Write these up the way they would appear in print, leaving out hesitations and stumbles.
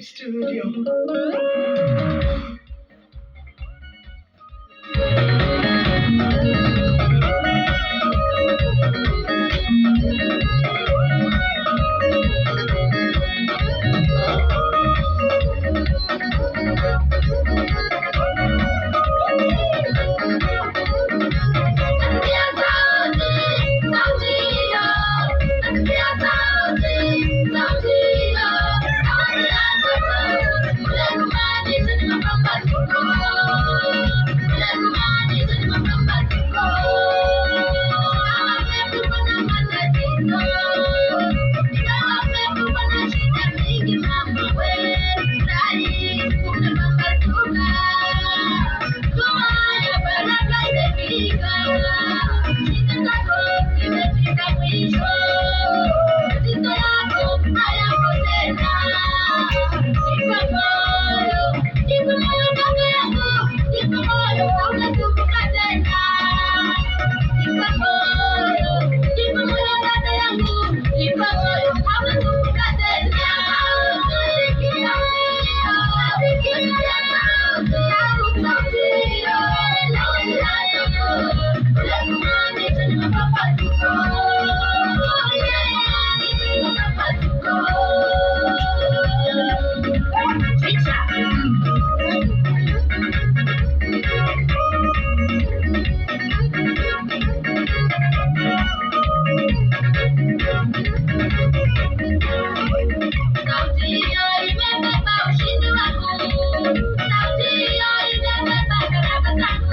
Studio. Nasikia sauti, sauti hiyo. Nasikia sauti, sauti hiyo. Sauti ya Yesu. Kule kumaanisha ni mapambazuko. Kule kumaanisha ni mapambazuko. Kama mmekuwa na matatizo, kama mmekuwa na shida mingi, mama we, sai kumepambazuka. Jua ya baraka imefika. Shida zako zimefika mwisho. Matatizo yako hayapo tena. Jipe moyo, jipe moyo kaka yangu, jipe moyo hautasumbuka tena. Jipe moyo, jipe moyo dada yangu, jipe moyo hautasumbuka tena. Sauti hiyo imebeba ushindi wangu. Sauti hiyo imebeba baraka zangu.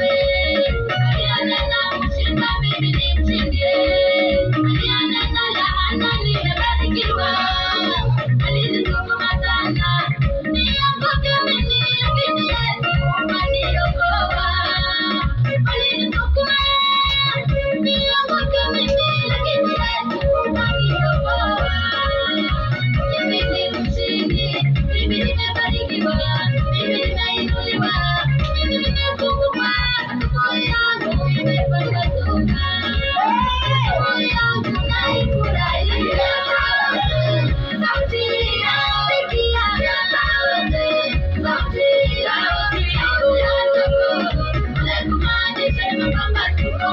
Aliyonena kushinda mimi ni mshindi. Aliyonena laana nimebarikiwa. Alinisukuma sana nianguke mimi, lakini Yesu kaniokoa. Alinisukuma nianguke mimi, lakini Yesu kaniokoa. Mimi ni mshindi, mimi nimebarikiwa, mimi nimeinuliwa, mimi nimefunguka, asubuhi yangu imepambazuka. Asubuhi yangu naifurahia. Sauti ya sikia, sauti, sauti, sauti ya Yesu. Kule kumaanisha ni mapambazuko.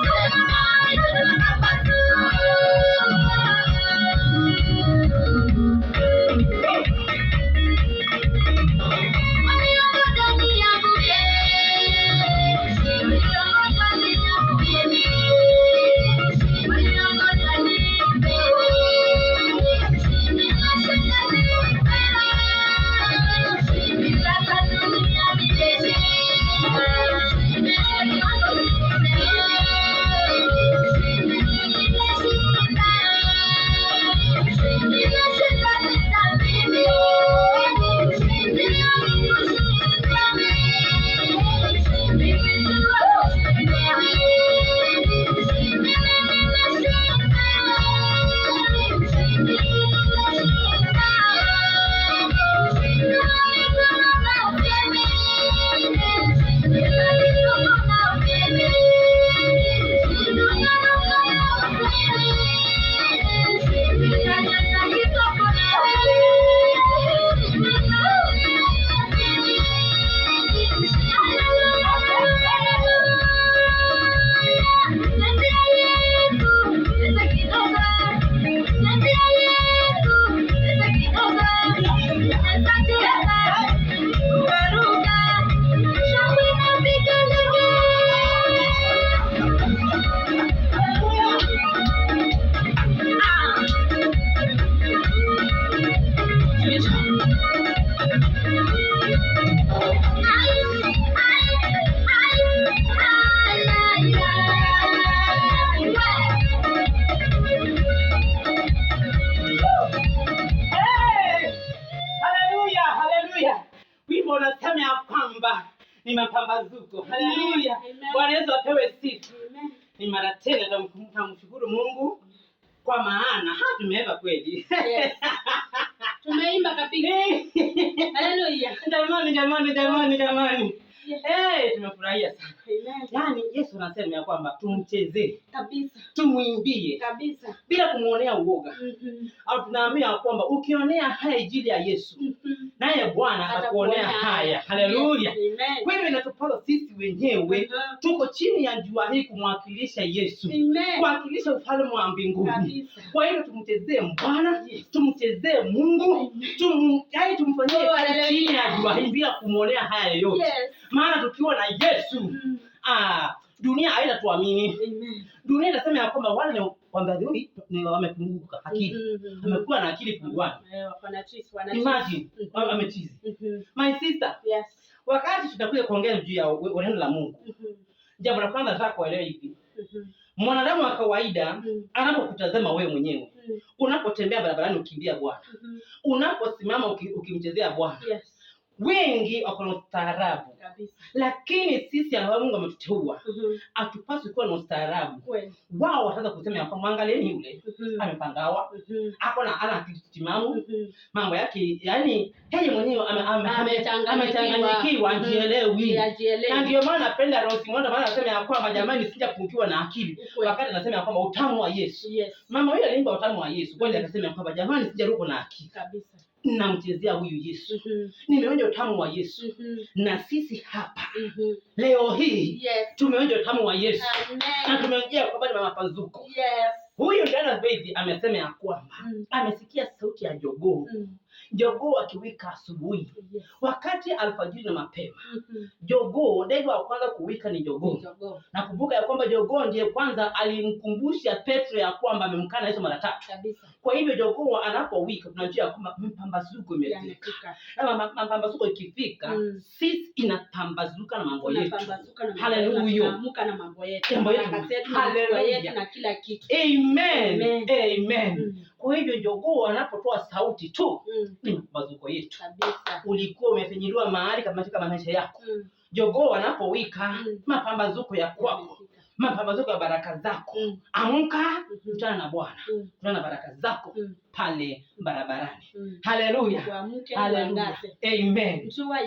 Kule kumaanisha ni mapambazuko. Hey! Haleluya, haleluya. Wimbo unasema ya kwamba ni mapambazuko. Haleluya. Bwana Yesu apewe sifa. Ni mara tena tunamshukuru Mungu kwa maana tumeiva kweli. Yes. Tumeimba kabisa. Haleluya. Jamani, jamani, jamani, jamani. Yes. Hey, tumefurahia sana. Amen. Yaani Yesu anasema ya kwamba tumchezee, Kabisa. tumwimbie Kabisa. bila kumwonea uoga. Mhm. Au tunaambiwa ya kwamba ukionea haya injili ya Yesu, Mhm. naye Bwana atakuonea haya. Haleluya. Yes. Amen. Kwa hivyo inatupasa sisi wenyewe Mhm. tuko chini ya jua hii kumwakilisha Yesu, Amen. kuwakilisha ufalme wa mbinguni. Kabisa. Kwa hivyo tumchezee Bwana, Yes. tumchezee Mungu, yaani tumfanyie Oh, kazi haleluya. chini ya jua hii bila kumwonea haya yoyote. Yes. Maana tukiwa na Yesu, Mm. dunia haitatuamini. Amen. Dunia inasema ya kwamba wale ni wambadhui ni wamepunguka akili, Mhm. amekuwa na akili punguani. Eh, wako na chizi, wana chizi. Imagine Mhm. amechizi. Mhm. My sister, Yes. wakati tutakuja kuongea juu ya neno la Mungu, Mhm. jambo la kwanza nataka kuelewa hivi: Mhm. mwanadamu wa kawaida Mm. anapokutazama wewe mwenyewe, Mm. unapotembea barabarani ukimbia Bwana, Mhm. unaposimama ukimchezea Bwana, Yes. wengi wako na ustaarabu, Kabisa. lakini sisi ambao Mungu ametuteua Mhm. hatupaswi kuwa na ustaarabu. Kweli. Wao wataanza kusema ya kwamba mwangalieni yule Mhm. amepangawa, Mhm. ako na ana akili timamu, Mhm. mambo yake yani yeye mwenyewe Amechanganyikiwa. amechanganyikiwa, Mhm. hajielewi. Hajielewi. Na ndio maana napenda Rose Muhando, maana anasema ya kwamba jamani, sijapungukiwa na akili, Ukweli. wakati anasema ya kwamba utamu wa Yesu. Yes. Mama huyo aliimba utamu wa Yesu kweli, akasema ya kwamba jamani, sijarukwa na akili, Kabisa. namchezea huyu Yesu, Mhm. nimeonja utamu wa Yesu. Mhm. Na sisi hapa Mhm. leo hii Yes. tumeonja utamu wa Yesu na Amen. tumeongea kwamba ni mapambazuko. Yes. Huyu Dana Faith amesema ya kwamba Mm. amesikia sauti ya jogoo, Mm. jogoo akiwika asubuhi, Yes. wakati alfajiri na mapema. Mhm. Jogoo, ndege wa kwanza kuwika ni jogoo. Jogoo. Nakumbuka ya kwamba jogoo ndiye kwanza alimkumbusha Petro ya kwamba amemkana Yesu mara tatu. Kabisa. Kwa hivyo jogoo anapowika, tunajua ya kwamba mpambazuko imefika, Yamefika. na mapambazuko ikifika, Mm. sisi inapambazuka na mambo yetu. Tunapambazuka na mambo yetu, Haleluya. tunaamka na mambo yetu. Mambo yetu. Baraka zetu na mvua Haleluya. yetu na kila kitu. Amen. Amen. Amen. Mm. Kwa hivyo jogoo anapotoa sauti tu Mm. ni mapambazuko yetu. Kabisa. Ulikuwa umefinyiliwa mahali katika maisha yako, Mm. jogoo anapowika, Mm. mapambazuko ya kwako, Yamefika. mapambazuko ya baraka zako. Mm. Amka, Mhm. kutana na Bwana, Mm. kutana na baraka zako Mm. pale barabarani. Mm. Haleluya, Uamke haleluya, uangaze. amen. Jua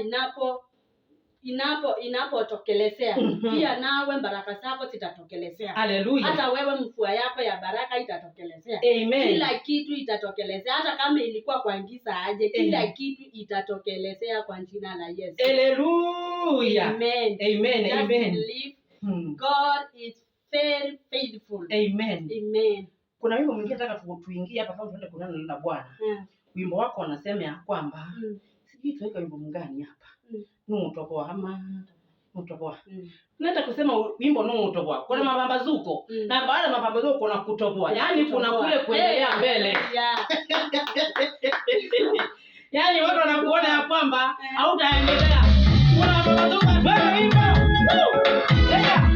inapotokelezea Mhm. pia nawe baraka zako zitatokelezea. Haleluya, Hata wewe mvua yako ya baraka itatokelezea. amen. Kila kitu itatokelezea, hata kama ilikuwa kwa giza aje, kila Amen. kitu itatokelezea kwa jina la Yesu. Haleluya, Amen. amen, Just amen. believe Hmm. God is very faithful. Amen. Amen. Kuna wimbo mwingine nataka tuingie hapa kama tuende kunena na Bwana. Yeah. Wimbo wako wanasema ya kwamba Mm. sijui tuweke wimbo mgani hapa. Mm. Nuutoboa ama nuutoboa. Mm. Naenda kusema wimbo nuutoboa. Kuna mapambazuko Mm. na baada ya mapambazuko kuna kutoboa. Yaani kuna Kutoboa. kule kuendelea Hey. mbele. Yeah. Yaani watu wanakuona ya kwamba hautaendelea. Kuna mapambazuko, wewe wimbo. Woo! Yeah.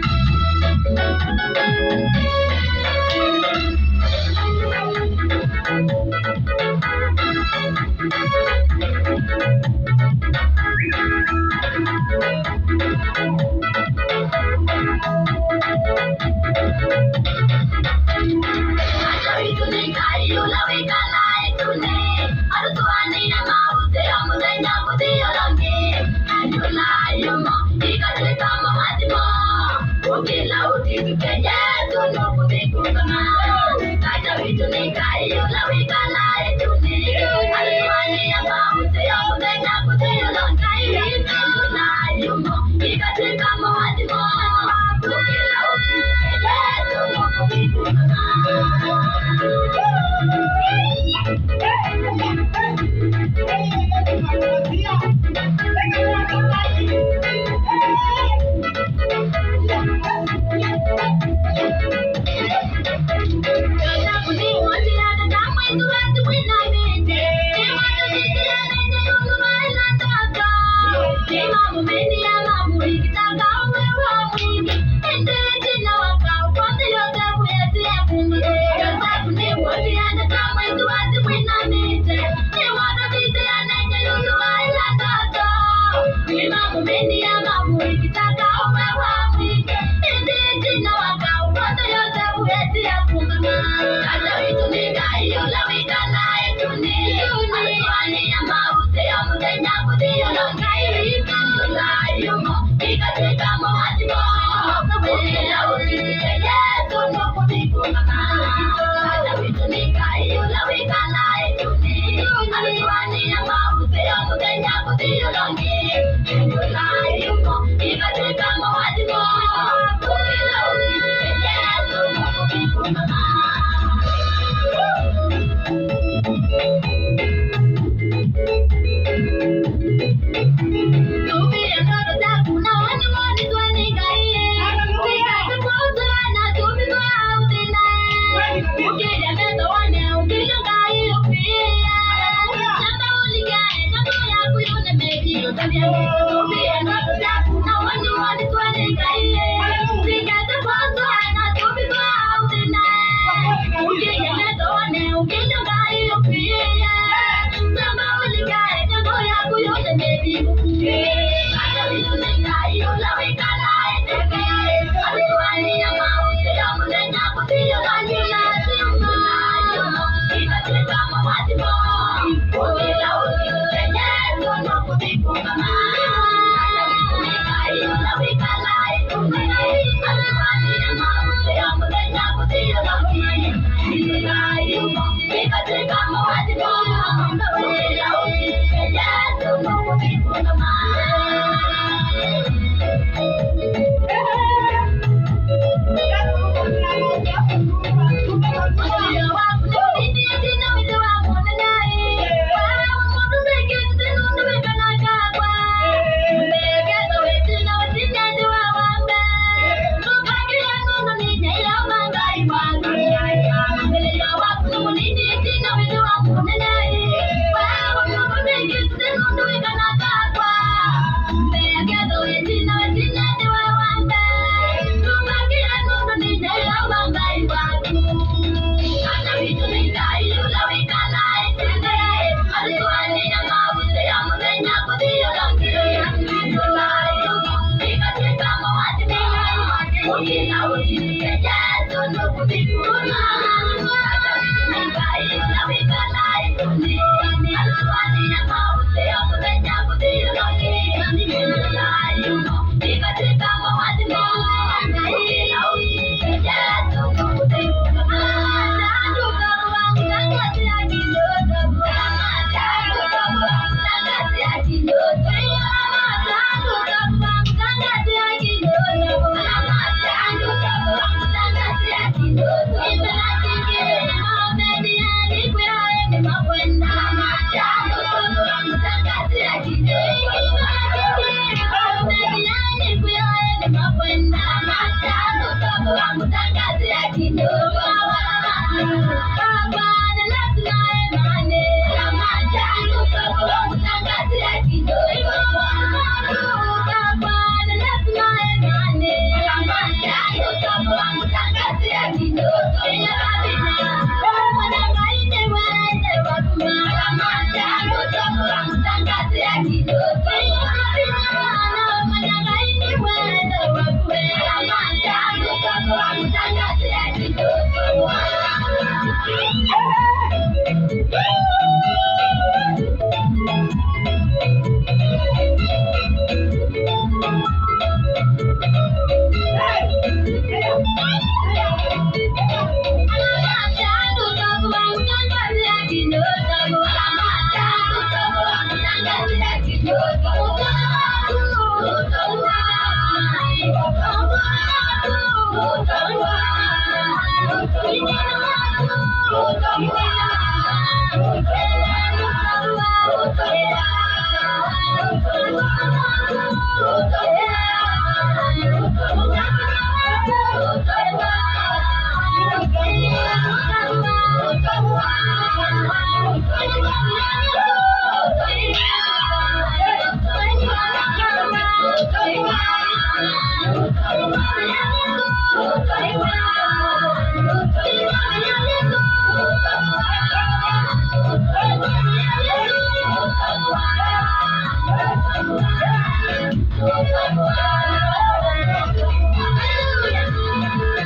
Hallelujah.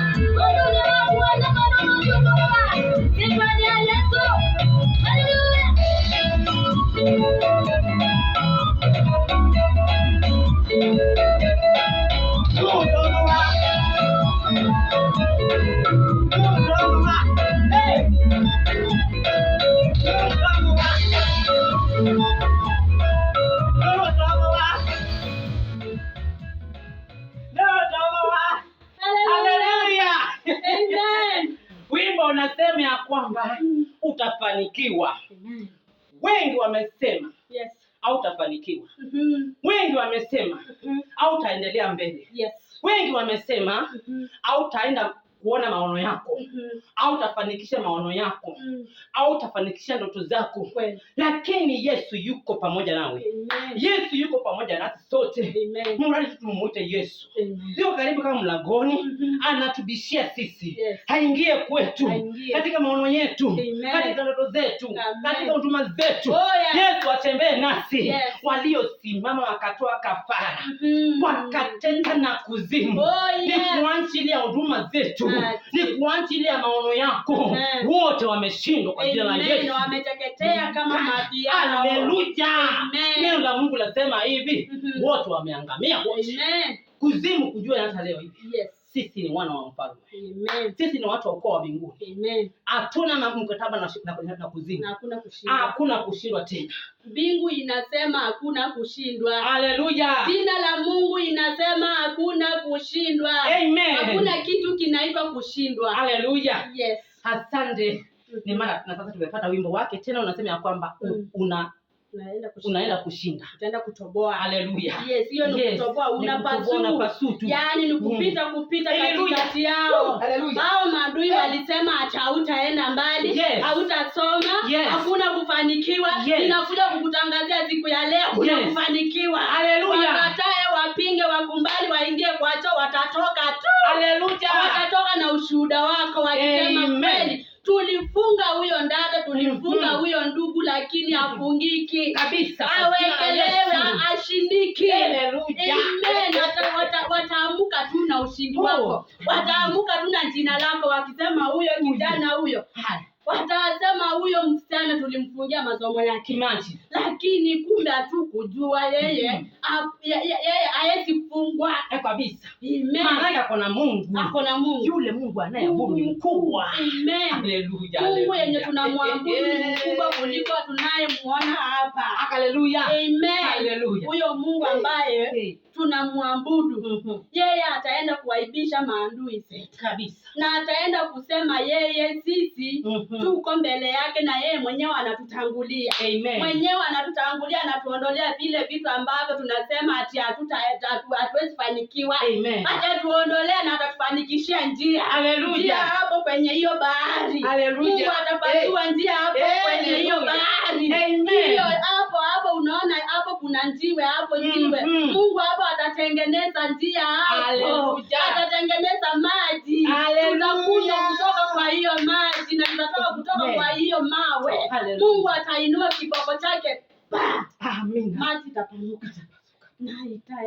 Nasema ya kwamba utafanikiwa. Amen. Wengi wamesema Yes. hautafanikiwa. Mhm. Wengi wamesema Mhm. hautaendelea mbele. Yes. Wengi wamesema Mhm. hautaenda kuona maono yako, Mhm. hautafanikisha maono yako, Mm. hautafanikisha ndoto zako, Kweli. lakini Yesu yuko pamoja nawe. Amen. Yesu yuko pamoja nasi sote. Amen. Mradi tu tumuite Yesu. Amen. Yuko karibu kama mlangoni, Mhm. anatubishia sisi. Yes. Aingie kwetu Aingie. katika maono yetu, Amen. katika ndoto zetu, Amen. katika huduma zetu. Oh, yeah. Yesu atembee nasi. Yes. Waliosimama wakatoa kafara, Mhm. wakateta na kuzimu. Oh, Ni yes. kwa ajili ya huduma zetu, Ati. ni kwa ajili ya maono yako. Amen. Wote wameshindwa kwa jina la Amen. Yesu. Wameteketea kama mavi yao. Haleluya! Amen. Neno la Mungu lasema hivi, Mhm. wote wameangamia wote. Amen. Kuzimu kujua hata leo hivi Yes. sisi ni wana wa mfalme, Amen. sisi ni watu wa ukoo wa mbinguni, Amen. hatuna mkataba na kuzimu, Na hakuna kushindwa. hakuna kushindwa tena. Mbingu inasema hakuna kushindwa. Haleluya! Jina la Mungu inasema hakuna kushindwa. Amen. Hakuna kitu kinaitwa kushindwa. Haleluya! Yes. Asante. Ni mara na sasa tumepata wimbo wake tena, unasema ya kwamba Mm. unaenda Unaenda kushinda. kushinda. Utaenda kutoboa. Haleluya! Yes, hiyo ni Yes, kutoboa, ni kutoboa, unapasuu. unapasuu tu. Yaani ni kupita kupita Haleluya. katikati yao. Haleluya. Hao maadui walisema ati hautaenda mbali, Yes. hautasoma, Yes. hakuna kufanikiwa. Yes. Ninakuja kukutangazia siku ya leo kuna Yes. kufanikiwa. Haleluya. Wakatae, wapinge, wakumbali, waingie kwacho, watatoka tu. Haleluya! Watatoka na ushuhuda wako wakisema Amen. kweli tulifunga huyo dada, tulifunga Mhm. huyo ndugu, lakini hafungiki Kabisa. awekelewe, Yesu. ashindiki. Haleluya. Amen. Wataamuka tu na ushindi Oh. wako, wataamuka tu na jina lako, wakisema huyo kijana huyo, Haya, watasema huyo msichana tulimfungia masomo yake, imagine. lakini kumbe hatukujua yeye Mhm. yeye hawezi fungwa. Eh, kabisa. Amen. Maana ako na Mungu. Ako na Mungu. Yule Mungu anayeabudu ni mkubwa. Amen. Haleluya. Mungu yenye haleluya. tunamwabudu ni mkubwa kuliko tunayemuona hapa. Haleluya. Amen. Haleluya. Huyo Mungu ambaye Hey. tunamwabudu Mhm. yeye ataenda kuwaibisha maadui zetu Kabisa. na ataenda kusema yeye sisi Mhm. tuko mbele yake, na yeye mwenyewe anatutangulia Amen. mwenyewe anatutangulia, anatuondolea vile vitu ambavyo tunasema ati hatuwezi fanikiwa. Amen. Atatuondolea na atatufanikishia njia. Haleluya. Njia hapo kwenye hiyo bahari. Haleluya. Mungu atapasua njia hapo Hey. kwenye hiyo bahari. Amen. Hiyo hapo hapo, unaona hapo kuna njiwe hapo njiwe. Mhm. Mungu hapo atatengeneza njia hapo. Haleluya. Atatengeneza maji. Haleluya. Tutakunywa kutoka kwa hiyo maji na tutatoka kutoka Amen. kwa hiyo mawe. Haleluya. Mungu atainua kiboko chake. Pa! Amina. Maji itapanuka na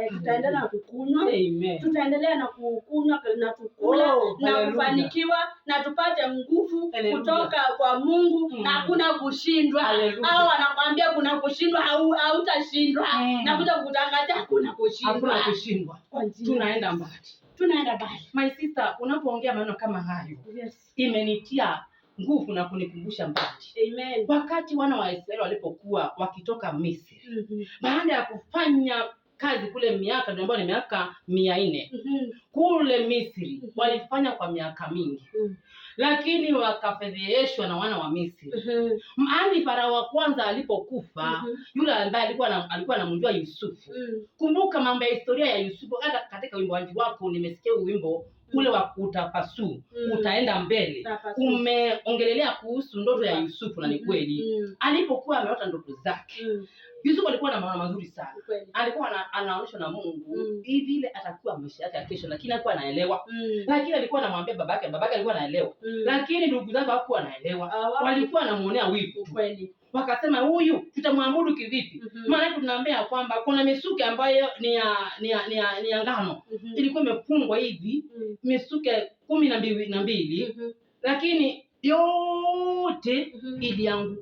tutaendelea na kukunywa, Amen. tutaendelea na kukunywa na tukula Oh, na haleluya. kufanikiwa na tupate nguvu Haleluya. kutoka kwa Mungu Mm. na hakuna kushindwa. Haleluya. Hao wanakwambia kuna kushindwa, hautashindwa. Mm. Na kuja kukutangazia hakuna kushindwa. Hakuna kushindwa. Kwa njia. Tunaenda mbali. Tunaenda mbali. My sister, unapoongea maneno kama hayo Yes. imenitia nguvu na kunikumbusha mbali. Amen. Wakati wana wa Israeli walipokuwa wakitoka Misri, Mhm. baada ya kufanya kazi kule miaka ambayo ni miaka 400 Mhm. kule Misri, walifanya kwa miaka mingi, Mhm. lakini wakafedheheshwa na wana wa Misri. Mhm. Maana Farao wa kwanza alipokufa, Mhm. yule ambaye alikuwa anamjua Yusufu. Mhm. Kumbuka mambo ya historia ya Yusufu, hata katika wimbo wako nimesikia wimbo ule wa utapasuu, Mm. utaenda mbele. Utapasuu. Umeongelelea kuhusu ndoto ya Yusufu na ni kweli Mhm. alipokuwa ameota ndoto zake, Mhm. Yusufu alikuwa na maono mazuri sana. Kweli. Alikuwa anaonyeshwa na Mungu Mm. hivi ile atakuwa maisha yake ya kesho, lakini hakuwa anaelewa. Mm. Lakini alikuwa anamwambia babake, babake alikuwa anaelewa, Mm. lakini ndugu zake hawakuwa wanaelewa, Hawaku- walikuwa wanamuonea wivu tu. Kweli. Wakasema huyu tutamwabudu kivipi? Mhm. Maana tunaambia kwamba kuna misuke ambayo ni ya ngano Mhm. ilikuwa imefungwa hivi Mm. misuke 12, Mhm. lakini yote Mhm.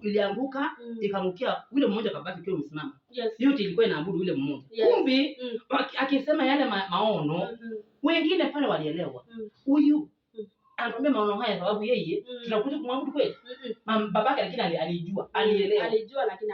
ilianguka Mm. ikaangukia yule mmoja, kabaki akiwa amesimama. Yes. Yote ilikuwa inaabudu yule mmoja. Yes. Kumbe Mm. akisema yale maono, Mhm. wengine pale walielewa Mm. huyu Mm. Anatuambia maono haya sababu yeye tunakuja kumwabudu kweli. Babake lakini alijua, alielewa. Alijua lakini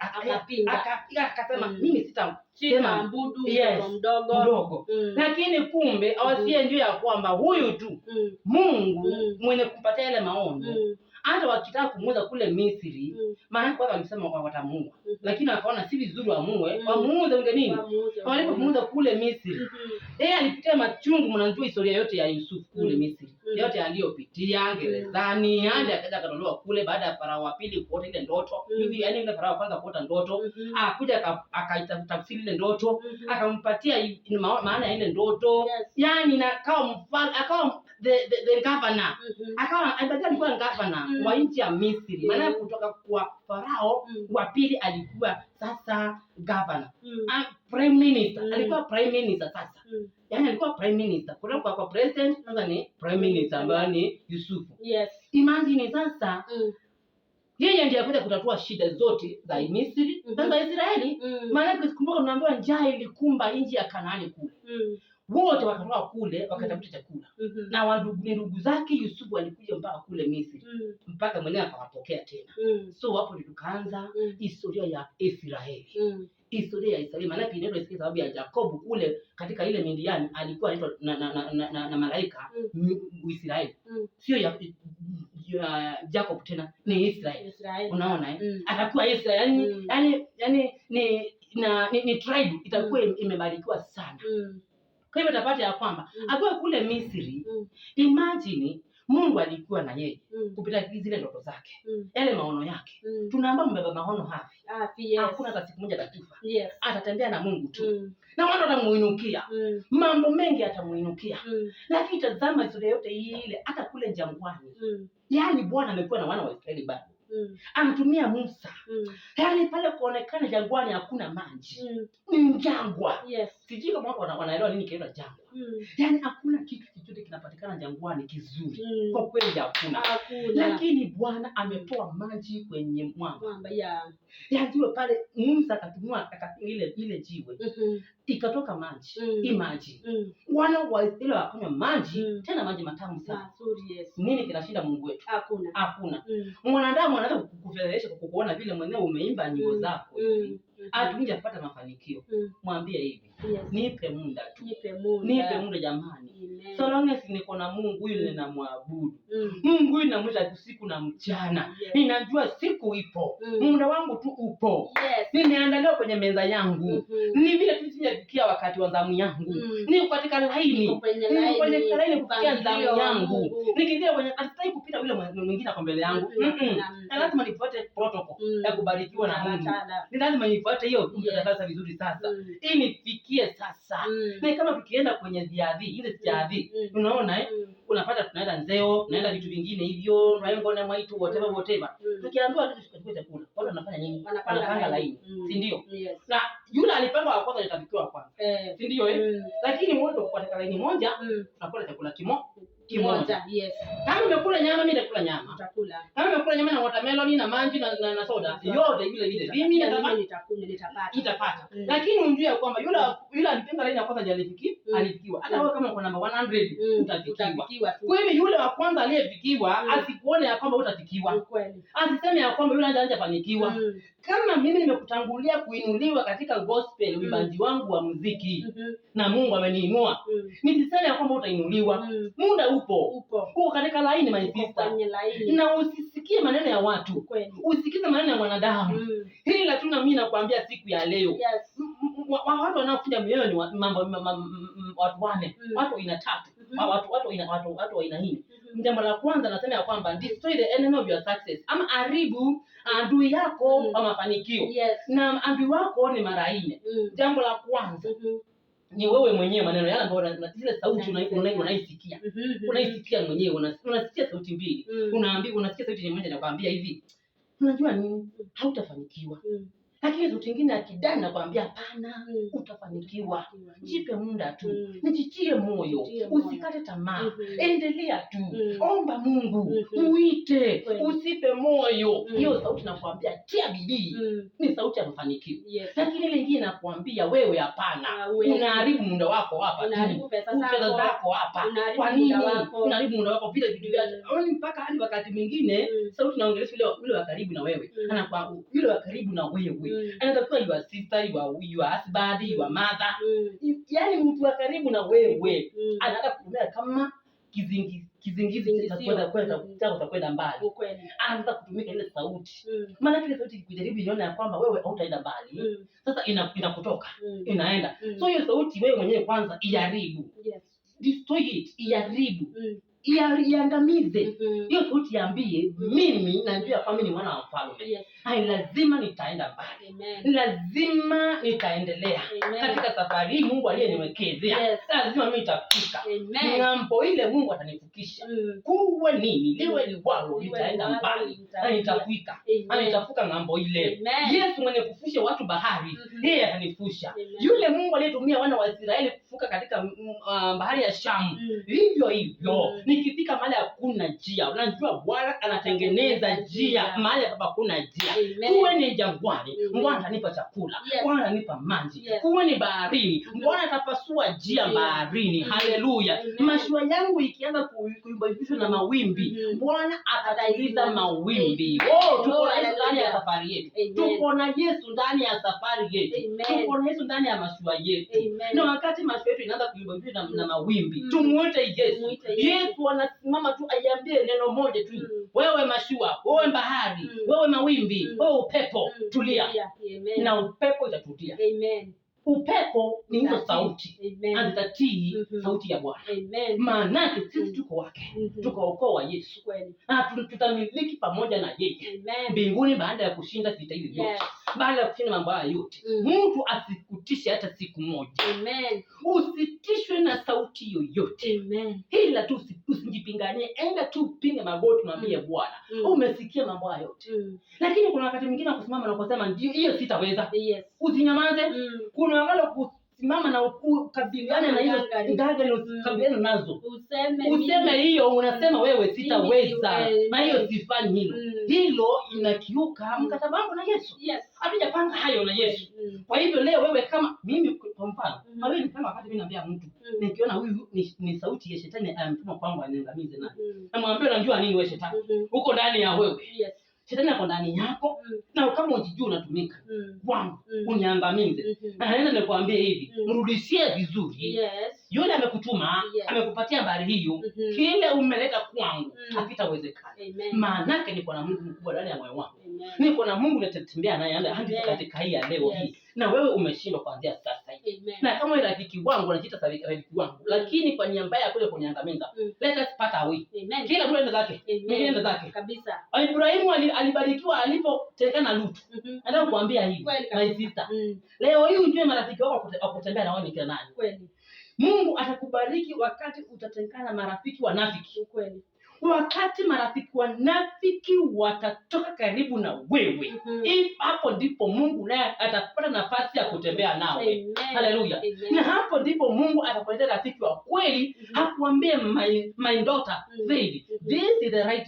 akapinga. Akapiga akasema mimi sitasema Sitaabudu Yes. mtoto mdogo. mdogo. Lakini kumbe awasie njoo ya kwamba huyu tu Mungu mwenye kumpatia yale maono, hata wakitaka kumuuza kule Misri, maana kwanza walisema watamuua, lakini wakaona si vizuri wamuue, wamuuze ungenini. Wamuuze. Walipomuuza kule Misri, yeye alipitia machungu. Mnajua historia yote ya Yusufu kule Misri, yote aliyopitia gerezani, hadi akaja akatolewa kule baada ya Farao wa pili kuota ile ndoto. Hivi yani yule Farao wa kwanza kuota ndoto, akakuja akaitafsiri ile ndoto, akampatia maana ya ile ndoto. Yes. Yani na akawa mfalme, akawa the governor. Akawa alikuwa governor wa nchi ya Misri. Maana kutoka kwa Farao wa pili alikuwa sasa governor. Prime minister. Alikuwa prime minister sasa. Yaani alikuwa prime minister. Kutoka kwa president sasa ni prime minister ambaye ni Yusufu. Yes. Imagine sasa yeye ndiye akuja kutatua shida zote za Misri na za Israeli. Maana kumbuka tunaambiwa njaa ilikumba nchi ya Kanaani kule. Wote wakatoka kule wakatafuta chakula. Na ndugu zake Yusufu walikuja mpaka kule Misri. Mpaka mwenyewe akawapokea tena. So hapo ndipo tukaanza historia ya Israeli. Historia ya Israeli maana yake inaitwa Israeli sababu ya Yakobo kule katika ile Midiani alikuwa anaitwa na malaika Israeli. Sio ya Jacob tena ni Israeli. Israeli. Unaona eh? Atakuwa Israeli yani yani ni tribe itakuwa imebarikiwa sana. Kwa hivyo utapata ya kwamba akiwa kule Misri, imagine Mungu alikuwa na yeye kupitia zile ndoto zake, yale maono yake. Tunaomba mbeba maono hafi. Yes. Hakuna hata siku moja atakufa. Yes. Atatembea na Mungu tu. Na watu watamuinukia. Mambo mengi atamuinukia. Lakini tazama historia yote ile hata kule jangwani. Yaani Bwana amekuwa na wana wa Israeli bado. Anatumia Musa. Yaani pale kuonekana jangwani hakuna maji. Ni jangwa. Yes. Sijui kama watu wanaelewa nini kinaitwa jangwa. Yaani hakuna kitu chochote kinapatikana jangwani kizuri. Kwa kweli hakuna. Lakini Bwana ametoa maji kwenye mwamba. Mwamba, yeah. Yaani pale Musa akatumia ile jiwe. Ikatoka maji. Imagine. Wana wa Israeli wakanywa maji, tena maji matamu sana. Mazuri, yes. Nini kinashinda Mungu wetu? Hakuna. Hakuna. Mwanadamu anaweza kukufedhehesha kwa kukuona vile mwenyewe umeimba nyimbo zako. Hatuja kupata mafanikio. Mwambie hivi. Yes. Nipe muda tu. Nipe muda. Nipe muda jamani. Amen. So long as niko na Mungu huyu ninamwabudu. Mungu huyu namwita usiku na mchana. Yes. Ninajua siku ipo. Muda wangu tu upo. Yes. Nimeandaliwa kwenye meza yangu. Ni vile tu sijafikia wakati wa zamu yangu. Niko katika laini. Niko kwenye Niko kwenye laini. laini kufikia zamu yangu. Mungu. Nikifikia kwenye asitaki kupita yule mwingine kwa mbele yangu. Na lazima nifuate protocol ya kubarikiwa na Mungu. Ni lazima nifuate hiyo sasa vizuri sasa. Ili nifikie sasa. Na kama tukienda kwenye ziadhi, ile ziadhi, unaona unapata tunaenda nzeo, tunaenda vitu vingine hivyo, tunaenda mwaitu whatever whatever. Tukiambiwa tu tuchukue chakula, watu wanafanya nini? Wanapanga laini. Si ndio? Yes. Na yule alipanga wa kwanza atafikiwa wa kwanza. Si ndio Lakini wote kwa katika laini moja, tunakula chakula kimoja. Yes. Kama umekula nyama, mimi nitakula nyama. Utakula. Kama umekula nyama na watermelon na maji na soda, yote vile vile. Mimi nitakunywa, nitapata. Nitapata. Lakini unjue kwamba yule alipanga laini ya kwanza alifikiwa. Hata wewe kama uko namba 100 utafikiwa. Kwa hivyo yule wa kwanza aliyefikiwa asikuone ya kwamba utafikiwa. Kweli. Asiseme ya kwamba yule hajafanikiwa. Kama mimi nimekutangulia kuinuliwa katika gospel, uimbaji wangu wa muziki, na Mungu ameniinua, nisiseme ya kwamba utainuliwa. Muda upo. Uko katika laini, my sister. Kwenye laini. Na usisikie maneno ya watu. Kweli. Usikize maneno ya mwanadamu. Hili la tuna mimi nakwambia siku ya leo. Yes. Watu wanaokuja mioyo ni mambo watu wane, watu aina tatu, watu aina nne. Jambo la kwanza nasema ya kwamba destroy the enemy of your success, ama haribu adui yako wa mafanikio. Yes. Na adui wako ni mara nne. Jambo la kwanza ni wewe mwenyewe, maneno yale ambayo zile sauti unaisikia. Unaisikia mwenyewe, unasikia sauti mbili. Unaambiwa, unasikia sauti moja inakwambia hivi, unajua nini? Hautafanikiwa. Lakini sauti ingine ya kidani nakwambia hapana, Mm. utafanikiwa, jipe muda tu, Mm. nijitie moyo, Jitie moyo. usikate tamaa, Mhm. endelea tu, Mm. omba Mungu, Mhm. muite, Kweli. usipe moyo. Mm. Hiyo sauti nakwambia tia bidii, Mm. ni sauti ya mafanikio. Yes. Lakini ile ingine nakwambia wewe, hapana, Ah, uwezi. unaharibu muda wako hapa tu, Unaharibu pesa pesa zako. zako hapa. Unaharibu Kwa nini muda wako. unaharibu muda wako vile vitu vya Mm. Yaani mpaka hadi wakati mwingine Mm. sauti naongelesha yule wa karibu na wewe, Mm. anakuwa yule wa karibu na wewe Mm. anaweza kuwa your sister, your husband, your mother, Mm. yaani mtu wa karibu na wewe Mm. anataka kutumia kama kizingizi cha Kisingizio. kwenda Mm. chako cha kwenda mbali, Ukweli. anaanza kutumika ile sauti. Mm. Maana ile sauti ikijaribu ione ya kwamba wewe hautaenda mbali, Mm. sasa inakutoka Mm. inaenda. Mm. So hiyo sauti wewe mwenyewe kwanza iharibu, Yes. destroy it, iharibu, Mm. iangamize Mhm. hiyo sauti, iambie mimi najua kwamba ni mwana wa mfalme, Yes. ai, lazima nitaenda mbali, Amen. lazima nitaendelea Amen. katika safari hii Mungu aliyeniwekezea, Yes. lazima mimi nitafika Amen. ng'ambo ile, Mungu atanifukisha. Mm. Kuwe nini liwe liwalo, Liwe nitaenda liwalo, mbali na nitafika. nitafika na Amen. nitafuka ng'ambo ile. Amen. Yesu mwenye kufusha watu bahari, Mhm. yeye atanifusha. Amen. Yule Mungu aliyetumia wana wa Israeli kufuka katika bahari ya Shamu, Mm. vivyo hivyo Mm. nikifika mahali hakuna njia, unajua Bwana anatengeneza njia Njia. mahali ambapo hakuna njia. Amen. Kuwe ni jangwani, Amen. Bwana atanipa chakula, Yes. Bwana atanipa maji. Yes. Kuwe ni baharini, Mhm. Bwana atapasua njia Njia. baharini. Mhm. Haleluya! Amen. Mashua yangu ikianza kuyumbishwa na mawimbi, Mhm. Bwana atatuliza Ataisimamisha. mawimbi. Amen. Oh, tuko Oh, na Yesu ndani ya hallelujah. safari yetu, Amen. tuko na Yesu ndani ya safari yetu, Amen. tuko na Yesu ndani ya mashua yetu. Amen. Na wakati mashua yetu inaanza kuyumbishwa na mawimbi, Mm. tumuite Yesu. Tumuite Yesu. Yesu anasimama tu aiambie neno moja tu, Mm. wewe mashua, wewe bahari, Mm. wewe mawimbi, Mm. wewe upepo, Mm. tulia, Amen. na upepo itatulia. Amen. Upepo ni hizo Itatii. sauti, Amen. na zitatii Mhm. sauti ya Bwana. Amen. Maanake sisi Mm. tuko wake, Mhm. tuko ukoo wa Yesu Kweli. na tutamiliki pamoja na yeye Amen. mbinguni baada ya kushinda vita hivi vyote, Yes. baada ya kushinda mambo haya yote. Mm. Mtu asikutishe hata siku moja, Amen. usitishwe na sauti yoyote, Amen. ila tu usijipinganie, enda tu upige magoti, mwambie Bwana, Mm. umesikia mambo haya yote. Mm. Lakini kuna wakati mwingine wa kusimama na kusema ndio, hiyo sitaweza, Yes. usinyamaze. Mm. Kuna wakati wa kusimama na ukabiliane na hizo Ngangari. ngangari, Mm. ukabiliane nazo, Useme useme mimi. hiyo, unasema wewe sitaweza, Mimi na hiyo sifanyi hilo Mm. hilo, inakiuka mkataba wangu na Yesu. Yes. Hatujapanga hayo na Yesu. Mm. Kwa hivyo leo wewe kama mimi kwa mfano, Mm. na wewe ni kama wakati mimi naambia mtu Mm. nikiona huyu ni sauti ya shetani amtuma kwangu aniangamize naye, Mm. namwambia unajua nini wewe shetani, Mhm. uko ndani ya wewe, Yes. shetani ako ndani yako, Mm. na kama ujijua unatumika Mm. kwangu Mm. uniangamize. Mhm. Na naenda nikwambie hivi, Mm. mrudishie vizuri Yes. yule amekutuma, Yes. amekupatia habari hiyo, Mhm. kile umeleta kwangu Mm. hakitawezekana. Amen. Maanake niko na Mungu mkubwa ndani ya moyo wangu, Amen. niko na Mungu natetembea naye hadi Amen. katika hii ya leo Yes. hii, na wewe umeshindwa kuanzia sasa hivi. Amen. Na kama wewe rafiki wangu unajiita rafiki wangu, lakini kwa nia mbaya ya kuja kuniangamiza, Mm. let us part away. Amen. Kila mtu aende zake, Amen. mwingine aende zake. Kabisa. Ibrahimu alibarikiwa alipotengana na Lutu. Mhm. Nataka kuambia hivi, Kweli my kabisa. sister, Mm. leo hii ujue marafiki wako wa kutembea na wao ni kina nani. Kweli. Mungu atakubariki wakati utatengana na marafiki wanafiki. Ukweli. Wakati marafiki wanafiki watatoka karibu na wewe, Mhm. hapo ndipo Mungu naye atapata nafasi ya kutembea nawe. Amen. Haleluya. Amen. Na hapo ndipo Mungu atakuletea rafiki wa kweli, Mhm. akuambie my daughter, Mhm. Faith, Mhm. this is the right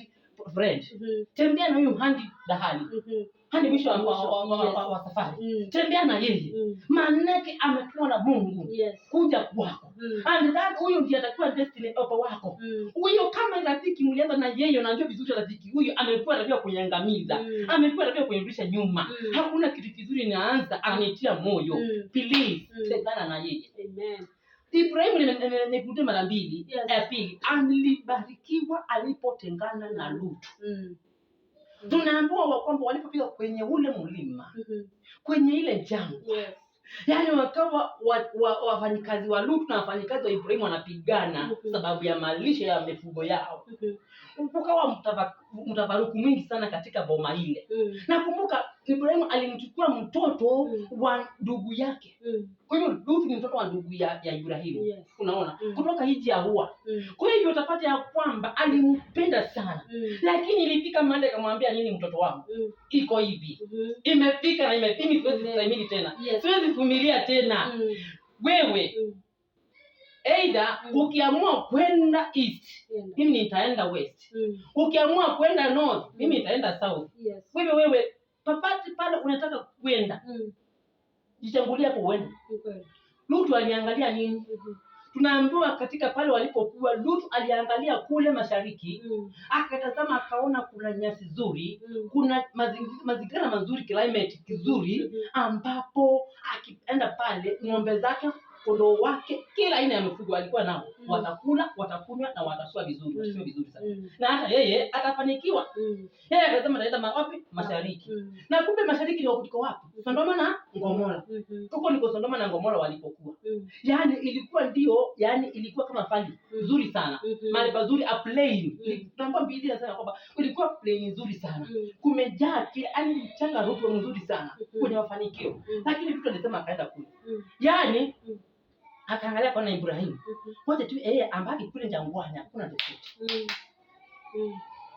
friend. Mhm. Tembea na huyu handi dahali, Mhm. hadi mwisho Yes. wa safari. Mm. Tembea na yeye, Mm. maanake ametumwa na Mungu Yes. kuja kwako. Mm. And that huyu ndiye atakuwa destiny helper wako. Mm. Huyo kama rafiki mlianza na yeye, unajua vizuri rafiki huyu amekuwa rafiki wa kuniangamiza, Mm. amekuwa rafiki wa kunirudisha nyuma. Mm. Hakuna kitu kizuri naanza, ananitia moyo. Mm. Please, Mm. tengana na yeye. Amen. Ibrahimu nikurudia mara mbili. Yes. Ya pili, alibarikiwa alipotengana na Lutu. Mm. Tunaambiwa wa kwamba walipofika kwenye ule mlima, Mhm. kwenye ile jangwa, Yes. yaani wakawa wafanyikazi wa Lutu na wafanyikazi wa Ibrahimu wanapigana Mhm. sababu ya malisho ya mifugo yao. Mhm. Kukawa mtafaruku mwingi sana katika boma ile. Mm. Nakumbuka Ibrahimu alimchukua mtoto wa ndugu yake. Kwa hivyo Lutu ni mtoto wa ndugu ya Ibrahimu. Unaona? Kutoka hiji ya Ua. Kwa hivyo utapata ya kwamba alimpenda sana. Lakini ilifika mahali akamwambia nini mtoto wangu? Iko hivi. Imefika na imefika, siwezi kustahimili tena. Siwezi kuvumilia tena. Wewe either ukiamua kwenda east, Enda. mimi nitaenda west. Ukiamua kwenda north, mimi nitaenda south. Wewe wewe papati pale unataka kwenda, jichangulia hapo uende. Ni kweli. Lutu aliangalia nini? Tunaambiwa katika pale walipokuwa, Lutu aliangalia kule mashariki, akatazama akaona kuna nyasi nzuri, kuna mazingira mazuri, climate kizuri, ambapo akienda pale ng'ombe zake, kondoo wake, kila aina ya mifugo alikuwa nao, watakula, watakunywa na watasua vizuri, watasua vizuri sana, na hata yeye atafanikiwa. Yeye akasema ataenda wapi? Mashariki. Na kumbe mashariki ni kuliko wapi? Sodoma na Gomora. Huko ndiko Sodoma na Gomora walipokuwa. Yaani ilikuwa ndio, yaani ilikuwa kama valley nzuri sana. Mahali pazuri, a plain. Tunaambiwa Biblia inasema kwamba ilikuwa plain nzuri sana. Kumejaa kila yaani mchanga rutuba mzuri sana kwenye mafanikio. Lakini mtu alisema akaenda kule. Yaani akaangalia kwa na Ibrahimu. Wote tu yeye ambaki kule jangwani hakuna tofauti.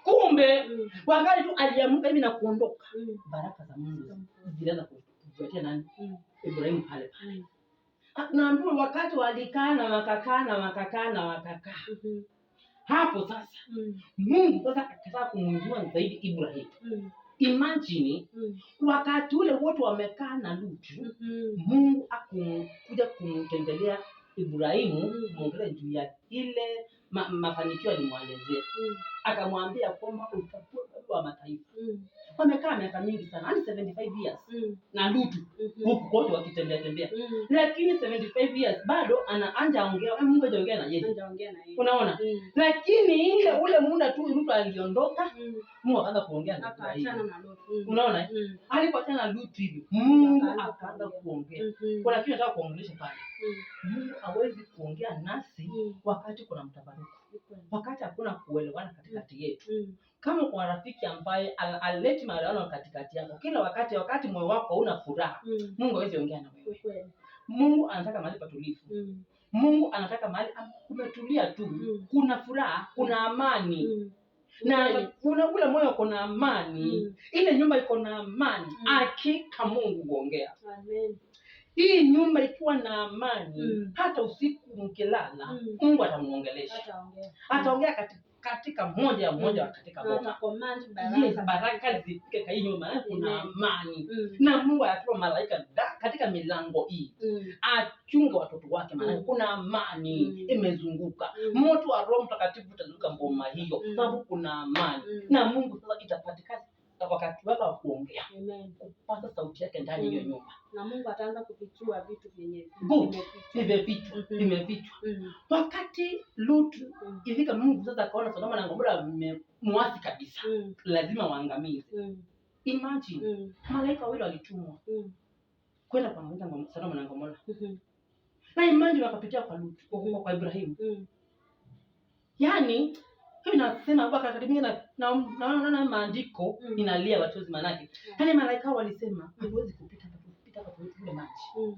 Kumbe wakati tu aliamka hivi na kuondoka, baraka za Mungu zilianza kufuatia nani? Ibrahimu pale pale. Naambiwa wakati walikaa na wakakaa na wakakaa na wakakaa. Hapo sasa Mungu sasa akataka kumjua zaidi Ibrahim. Imagine wakati ule wote wamekaa na Lutu, Mungu akukuja kumtembelea Ibrahimu, kumwongelea juu ya ile mafanikio alimwelezea. Akamwambia kwamba utakuwa baba wa mataifa. Wamekaa miaka mingi sana, hadi 75 years na Lutu huku kote wakitembea tembea. Lakini 75 years bado anaanja ongea, Mungu hajaongea na yeye. Hajaongea na yeye. Unaona? Lakini ile ule muda tu Lutu aliondoka, Mungu akaanza kuongea na Akaachana Ibrahimu. na Lutu. Unaona? Alipoachana na Lutu hivi, Mungu Akaanza akaanza kuongea. kuongea. Kuna kitu nataka kuongelesha pale. Mungu hawezi kuongea nasi wakati kuna mtafaruku, Ni kweli. wakati hakuna kuelewana katikati yetu. Kama kwa rafiki ambaye aleti maelewano katikati yako kila wakati, wakati moyo wako hauna furaha, Mungu hawezi ongea na Ni wewe. kweli. Mungu anataka mahali patulivu. Mungu anataka mahali kumetulia tu, kuna furaha, kuna amani na kuna ule moyo uko na amani, ile nyumba iko na amani. Hakika Mungu huongea. Amen. Hii nyumba ikiwa na amani, hata usiku mkilala, Mungu atamuongelesha, Ataongea. ataongea katika moja ya moja katika Na boma. atacommand Yes, baraka. baraka zifike kwa hii nyumba, maana kuna Amen. amani. Na Mungu atatoa malaika katika milango hii achunge watoto wake, maana kuna amani imezunguka. Moto wa Roho Mtakatifu utazunguka mboma hiyo, sababu kuna amani. Na Mungu sasa itapatikana wakati wake wa kuongea, Amen. kupata sauti yake ndani ya hiyo nyumba. Na Mungu ataanza kufichua vitu vyenye Good. vimefichwa. Vimefichwa, vimefichwa. Wakati Lutu ifika, Mungu sasa akaona Sodoma na Gomora wamemuasi kabisa, lazima waangamize. Imagine malaika wawili walitumwa kwenda kuangamiza Sodoma na Gomora, na imagine wakapitia kwa Lutu, kwa Ibrahimu. Yaani hivi nasema wakati mwingine naona maandiko ninalia machozi manake. Yaani malaika walisema hatuwezi kupita hapa, kupita hapa kule maji.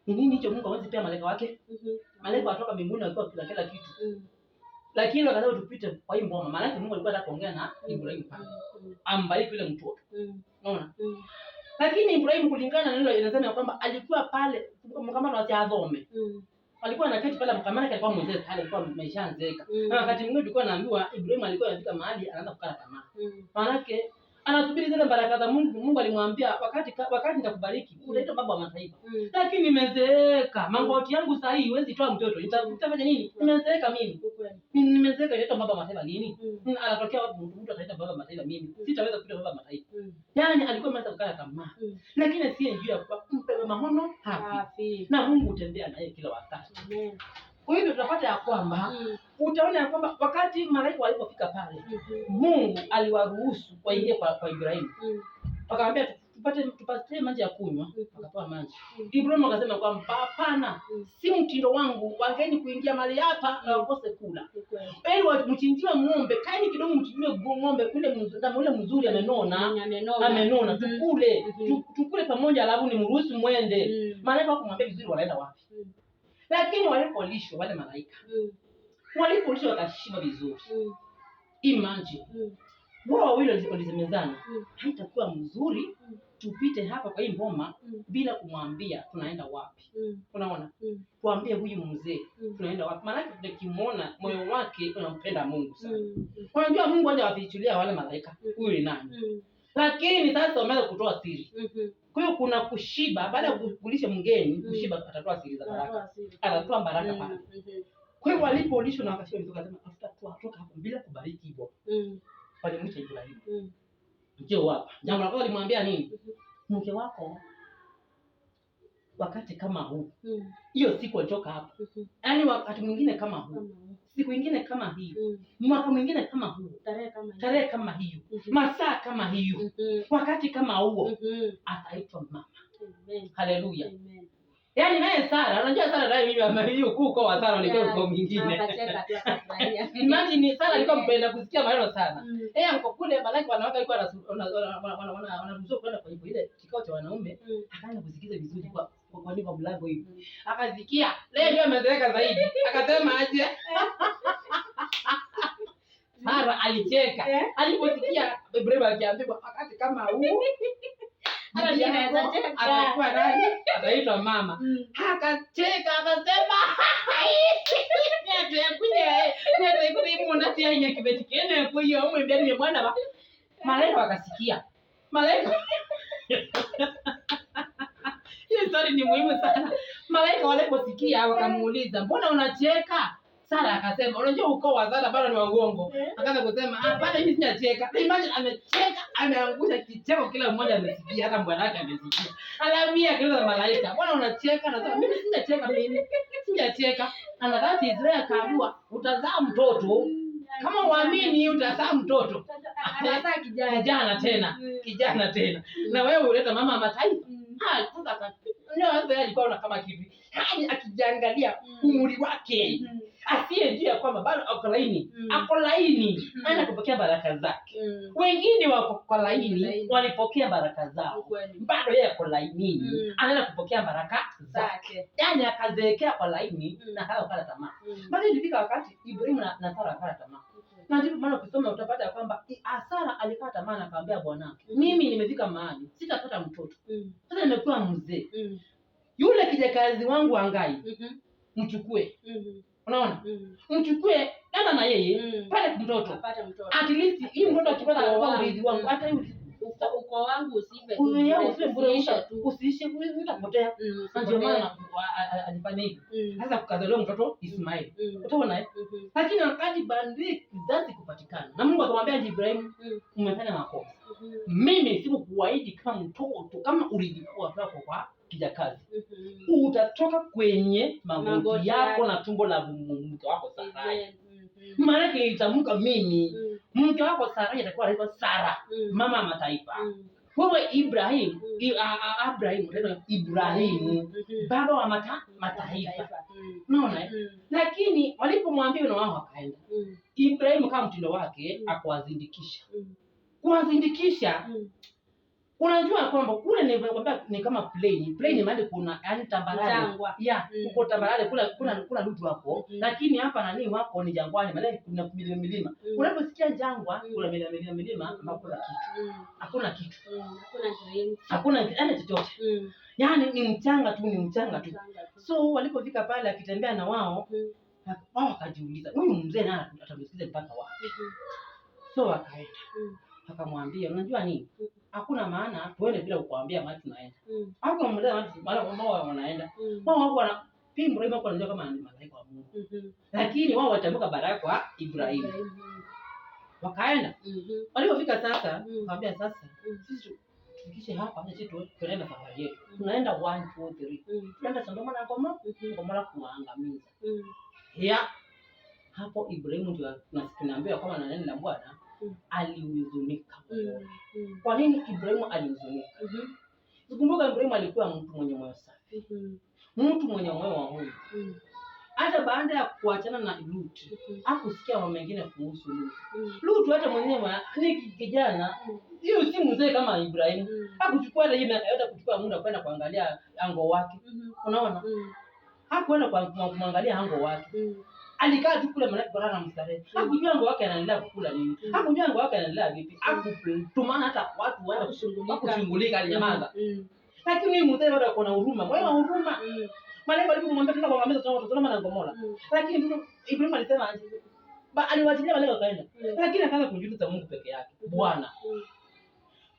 Ni nini hicho Mungu hawezi pea malaika wake? Malaika watoka mbinguni wakiwa kila kila kitu. Lakini wakasema tupite kwa hii mboma, maanake Mungu alikuwa anataka kuongea na Ibrahimu pale. Ambariki yule mtoto. Unaona? Lakini Ibrahimu kulingana na neno inasema ya kwamba alikuwa pale kama na adhome. Alikuwa anaketi pale, maana alikuwa mzee pale, alikuwa ameshazeeka. Na wakati mwingine tulikuwa naambiwa Ibrahimu alikuwa anafika mahali anaanza kukata tamaa. Maanake anasubiri zile baraka za Mungu. Mungu alimwambia wakati nitakubariki utaitwa baba wa mataifa. Lakini nimezeeka, mangoti yangu saa hii huwezi toa mtoto. Nitafanya nini? Nimezeeka mimi. Ukweli. Nimezeeka, nitaitwa baba wa mataifa lini? Anatokea wapi mtu ataita baba wa mataifa mimi? Sitaweza kuitwa baba wa mataifa. Yaani alikuwa ameanza kukata tamaa. Lakini si njia ya kuwa mbeba maono hafi. Hafi. Na Mungu hutembea naye kila wakati. Amen. Kwa hivyo tunapata ya kwamba utaona ya kwamba wakati malaika walipofika pale, Mungu aliwaruhusu waingie kwa Ibrahimu. Wakamwambia Tupate maji ya kunywa. Wakapewa maji. Mm. Ibrahimu akasema kwamba hapana, si mtindo wangu wageni kuingia mahali hapa na wakose kula. Ni kweli. Eli mchinjiwe ng'ombe, kaeni kidogo mchinjiwe ng'ombe ule ndama ule mzuri amenona, Amenona. amenona, tukule, tukule pamoja alafu ni mruhusu mwende. Malaika wakumwambia vizuri wanaenda wapi. Lakini walipolishwa wale malaika, walipolishwa wakashiba vizuri. Imagine. Wao wawili walisemezana, haitakuwa mzuri tupite hapa kwa hii mboma bila kumwambia tunaenda wapi. Unaona? Tuambie huyu mzee tunaenda wapi. Maanake tukimwona moyo wake unampenda Mungu sana. Unajua Mungu hajawafichulia wale malaika huyu ni nani. Lakini sasa wameanza kutoa siri. Kwa hiyo kuna kushiba, baada ya kulisha mgeni, kushiba atatoa siri za baraka. Anatoa siri. Atatoa baraka pale. Kwa hiyo walipolishwa na wakashiba vizuri, wakasema hatutatoka hapo bila kubariki hivyo. Walimwita Ibrahimu. Njoo hapa. Jambo la kwanza alimwambia nini? Mke wako wakati kama huu, hiyo siku alitoka hapa. Yaani wakati mwingine kama huu, Kama huu. siku ingine kama hiyo, mwaka mwingine kama huu, Tarehe kama hiyo. tarehe kama hiyo, masaa kama hiyo, wakati kama huo, ataitwa mama. Amen. Haleluya. Amen. Yaani naye Sara, unajua Sara naye mimi ama hiyo kuko wa Sara ulikuwa uko mwingine. Akacheka tu akafurahia. Imagine Sara alikuwa mpenda kusikia maneno sana. Mm. Yeye ako kule malaki wanawake alikuwa wanaruhusiwa kwenda kwa ile kikao cha wanaume, akaanza kusikiza vizuri kwa kwa kwa mlango hivi. Akasikia, leo ndio amezeeka zaidi. Akasema aje? Sara alicheka. Aliposikia Ibrahimu akiambiwa wakati kama huu Hata bibi mimi naweza yako cheka. atakuwa nani? Ataitwa mama. Akacheka akasema mwana malaika wakasikia. Malaika hiyo story ni muhimu sana. Malaika waliposikia wakamuuliza, mbona unacheka? Sara akasema, unajua ukoo wa Sara bado ni wa uongo. Akaanza kusema, hapana, mimi sijacheka. Imagine amecheka, ameangusha kicheko, kila mmoja amesikia, hata bwana wake amesikia. Alafu yeye akiuliza malaika, mbona unacheka? Anasema, mimi sijacheka, mimi sijacheka. And that is where akaambiwa, utazaa mtoto. Kama uamini utazaa mtoto. Anazaa kijana. Kijana tena, kijana tena. Na wewe uleta mama wa mataifa. Sasa sasa yeye alikuwa na kama kitu. Yaani akijiangalia umri wake, asiyejua kwamba bado ako laini, ako laini, ana kupokea baraka zake. Wengine wako kwa laini, Laini. walipokea baraka zao. Ukweli. Bado yeye ako laini, anaenda kupokea baraka zake. Zake. Yaani akazeekea kwa laini na akaanza kukata tamaa. Basi ilifika wakati Ibrahimu na Sara wakakata tamaa. Na ndipo maana ukisoma utapata kwamba Sara alikata tamaa na akamwambia bwanake, mimi nimefika mahali sitapata mtoto. Sasa nimekuwa mzee. Yule kijakazi wangu Hangai, mchukue. Unaona? Mchukue nenda na yeye pale mtoto. Apate mtoto. At least hii mtoto akipata Ukoo atakuwa wangu. urithi wangu. Hata yule Ukoo wangu usife. huyo usiwe bure, Usiishe tu. usiishe utapotea. Na ndio Usipotea. maana alifanya hivyo. Sasa kukazaliwa mtoto Ismail. Utaona eh? Lakini wakati baadaye kizazi kupatikana, na Mungu akamwambia Ibrahimu, umefanya makosa. Mimi sikukuahidi kama mtoto, kama urithi wako kwa kijakazi. Utatoka kwenye magoti Magoti yako yako. na tumbo la mke wako Sarai. Amen. Maana yake nilitamka mimi, mke wako Sarai atakuwa anaitwa Sara, mama wa mataifa. Wewe Ibrahim, Abraham, utaitwa Ibrahimu, baba wa mataifa. Unaona eh? Lakini walipomwambia na wao wakaenda. Ibrahimu kama mtindo wake akawazindikisha. Kuwazindikisha, unajua kwamba kule nilikwambia ni kama plane. Plane ni mahali kuna yani tambarare. Jangwa. Ya, uko tambarare kula lutu wako, lakini hapa nani wako ni jangwani, maana kuna milima milima. Unaposikia jangwa, kuna milima milima milima ambapo kuna kitu. Hakuna kitu. Hakuna green. Hakuna yani chochote. Yaani ni mchanga tu, ni mchanga tu. Mchanga tu. So walipofika pale akitembea na wao, wao wakajiuliza, huyu mzee naye atamsikiza mpaka wapi? So wakaenda. Akamwambia, unajua nini? Hakuna maana tuende bila kukuambia mahali tunaenda. Hakumwambia mahali wao wanaenda. Wao wako wana pia Ibrahimu hakuwa anajua kama ni malaika wa Mungu. Lakini wao walitamka baraka kwa Ibrahimu. Wakaenda. Walipofika sasa, akamwambia sasa, sisi tufikishe hapa sisi tunaenda safari yetu. Tunaenda 1 2 3. Tunaenda Sodoma na Gomora, Gomora kuangamiza. Ya hapo Ibrahimu ndio tunaambiwa kama na neno la Bwana Alihuzunika moyoni. Kwa nini Ibrahimu alihuzunika? Kumbuka Ibrahimu alikuwa mtu mwenye moyo safi, mtu mwenye moyo wa Mungu. Hata baada ya kuachana na Lutu, hakusikia mambo mengine kuhusu Lutu. Lutu hata mwenyewe ni kijana, hiyo si mzee kama Ibrahimu. Hakuchukua hata hiyo miaka yote kuchukua muda kwenda kuangalia ango wake. Unaona? Hakuenda kumwangalia ango wake. Alikaa tu kule manake kwa raha mstarehe. Hakujua ango wake anaendelea kukula nini. Hakujua ango wake anaendelea vipi. Hakutumana hata watu waende kushughulika, alinyamaza. Lakini huyu mzee bado ako na huruma. Moyo wa huruma. Malaika alipomwambia tunaenda kuangamiza Sodoma na Gomora. Lakini Ibrahimu alisema aje? Aliwachilia malaika wakaenda. Lakini akaanza kumjuliza Mungu peke yake. Bwana,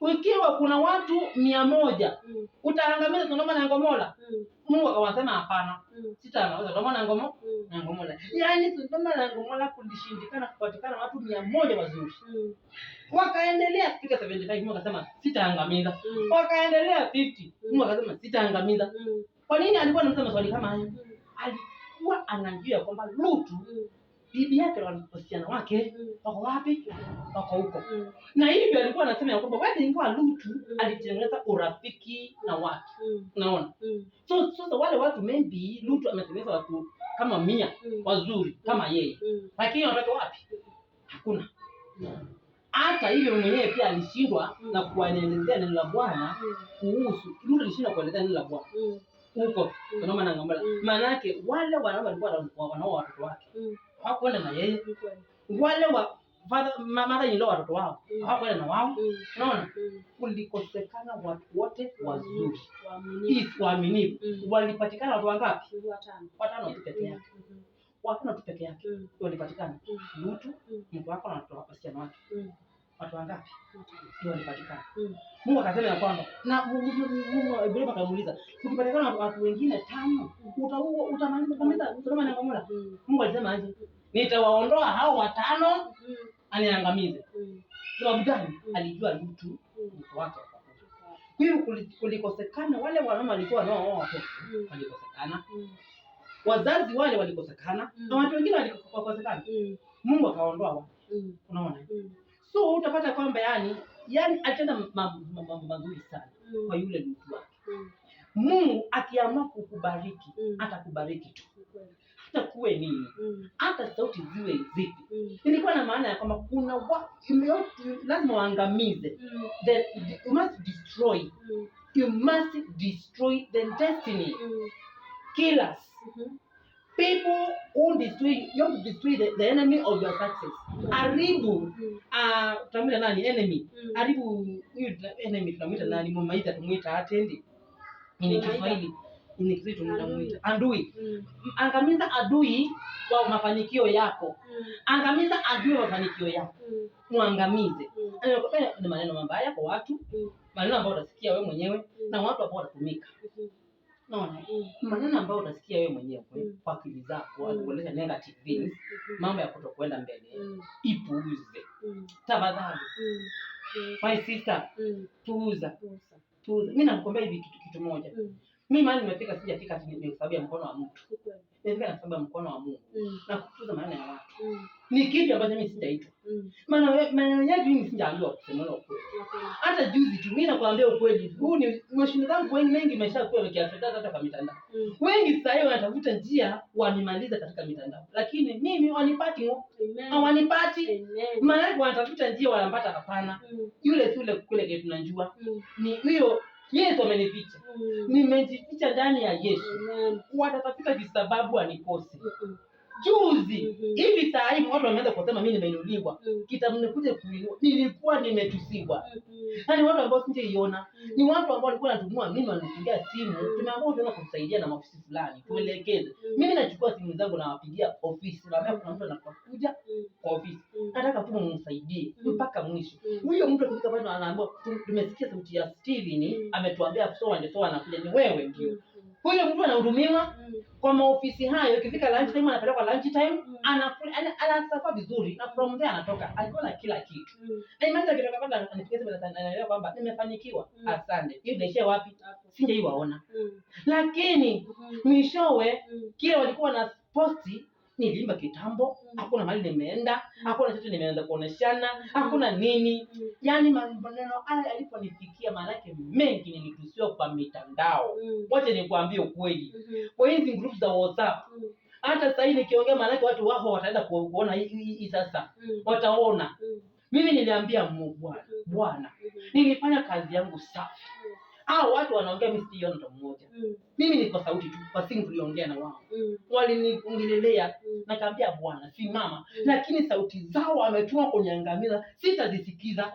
ukiwa kuna watu 100 utaangamiza Sodoma na Gomora? Mungu akawasema hapana, sitaangamiza Sodoma na Gomora. Yaani Sodoma na Gomora kulishindikana kupatikana watu 100 wazuri. Wakaendelea kufika 75, Mungu akasema sitaangamiza. Wakaendelea 50, Mungu akasema sitaangamiza. Kwa nini alikuwa anauliza maswali kama haya? Alikuwa anajua kwamba Lutu bibi yake na wasichana wake wako wapi? Wako huko. Na hivyo alikuwa anasema ya kwamba wewe, ingawa Lutu alitengeneza urafiki na watu. Unaona? So sasa wale watu maybe Lutu ametengeneza watu kama 100 wazuri kama yeye. Lakini wanatoka wapi? Hakuna. Hata hivyo mwenyewe pia alishindwa na kuwaelezea neno la Bwana kuhusu Lutu, alishindwa kuelezea neno la Bwana huko Sodoma na Gomora. Maana yake wale wanaume walikuwa wanaoa watoto wake hawakwenda na yeye, wale wa mother in law watoto wao hawakwenda na wao. Unaona, kulikosekana watu wote wazuri waaminifu. Walipatikana watu wangapi? Watano tu peke yake, watano tu peke yake walipatikana. Lutu, mke wako na watoto wasichana wake, watu wangapi ndio walipatikana? Mungu akasema ya kwamba na Mungu Ibrahimu akamuuliza, ukipatikana watu wengine 5 utaua utamaliza kabisa Sodoma na Gomora? Mungu alisema aje? Nitawaondoa hao 5 aniangamize. Sababu gani? Alijua Lutu mke wake. Kwa hiyo kulikosekana wale wanaume walikuwa wanaoa watoto walikosekana, wazazi wale walikosekana, na watu wengine walikosekana. Mungu akaondoa wao. Unaona? So utapata kwamba yani alitenda mambo mazuri sana kwa yule Lutu wake. Mungu akiamua kukubariki atakubariki tu, hata kuwe nini, hata sauti ziwe zipi. Ilikuwa na maana ya kwamba kuna lazima waangamize. You must destroy. You must destroy the destiny. Killers. People who destroy, you have to destroy the enemy of your success. Aribu, tunamuita nani? Enemy. Aribu, huyu enemy tunamuita nani? Mumaita tumuita atendi. Ni Kiswahili. Ni Kiswahili tunamuita adui. Angamiza adui wa mafanikio yako. Angamiza adui wa mafanikio yako. Muangamize. Ni maneno mabaya kwa watu, maneno ambayo utasikia wewe mwenyewe na watu ambao watatumika. Naona maneno ambayo utasikia wewe mwenyewe kwa akili zako, kueleza negative things, mambo ya kutokwenda mbele, ipuuze tafadhali. My sister, puuza. Puuza. Mimi nakwambia hivi kitu moja. Mimi mahali nimefika, sijafika ni sababu ya mkono wa mtu. Nimefika na sababu ya mkono wa Mungu. Na kupuuza maneno ya watu. Ni kitu ambacho mimi sijaitwa. Maana yetu mimi sijaambiwa kusema ukweli. Hata juzi tu mimi nakwambia ukweli. Huu ni mashindano zangu wengi mengi imeshakuwa yakiafeta hata kwa mitandao. Wengi sasa hivi wanatafuta njia wanimaliza katika mitandao. Lakini mimi wanipati hawanipati. Maana wanatafuta njia wanampata, hapana. Yule si yule kule kile tunajua. Ni huyo Yesu amenificha. Nimejificha ndani ya Yesu. Watatafuta visababu anikose. Juzi hivi saa hii watu wameanza kusema mimi nimeinuliwa. Kitabu nikuja kuinua. Nilikuwa nimetusiwa. Yaani watu ambao singeiona. Ni watu ambao walikuwa wanatumua mimi, wananipigia simu. Tumeamua tunaenda kumsaidia na maofisi fulani. Tuelekeze. Mimi nachukua simu zangu na wapigia ofisi. Naambia kuna mtu anakuja kwa ofisi. Nataka tu mumsaidie mpaka mwisho. Huyo mtu akifika pale anaambiwa tumesikia sauti ya Steven ametuambia so and so anakuja, ni wewe ndio. Huyo mtu anahudumiwa kwa maofisi hayo, ikifika lunch time anapelekwa lunch time, anakula, anasafa vizuri na from there anatoka alikuwa na kila kitu. Na imagine akitoka pale anipigia simu anaelewa kwamba nimefanikiwa. Asante. Hiyo inaishia wapi? Sijaiwaona. Lakini mwishowe kile walikuwa na posti Niliimba kitambo, hakuna mahali nimeenda, hakuna chochote nimeanza kuoneshana, hakuna nini. Yaani maneno haya yaliponifikia, maanake mengi nilitusiwa kwa mitandao. Wacha nikwambie ukweli, kwa hizi group za WhatsApp, hata sasa hivi nikiongea, maanake watu wao wataenda kuona hii sasa, wataona. Mimi niliambia Mungu, Bwana, Bwana, nilifanya kazi yangu safi. Hao watu wanaongea, mimi sijaiona hata mmoja. Mimi ni kwa sauti tu, kwa simu tuliongea na wao, waliniongelelea, nakaambia Bwana simama, lakini sauti zao wametuma kuniangamiza, sitazisikiza.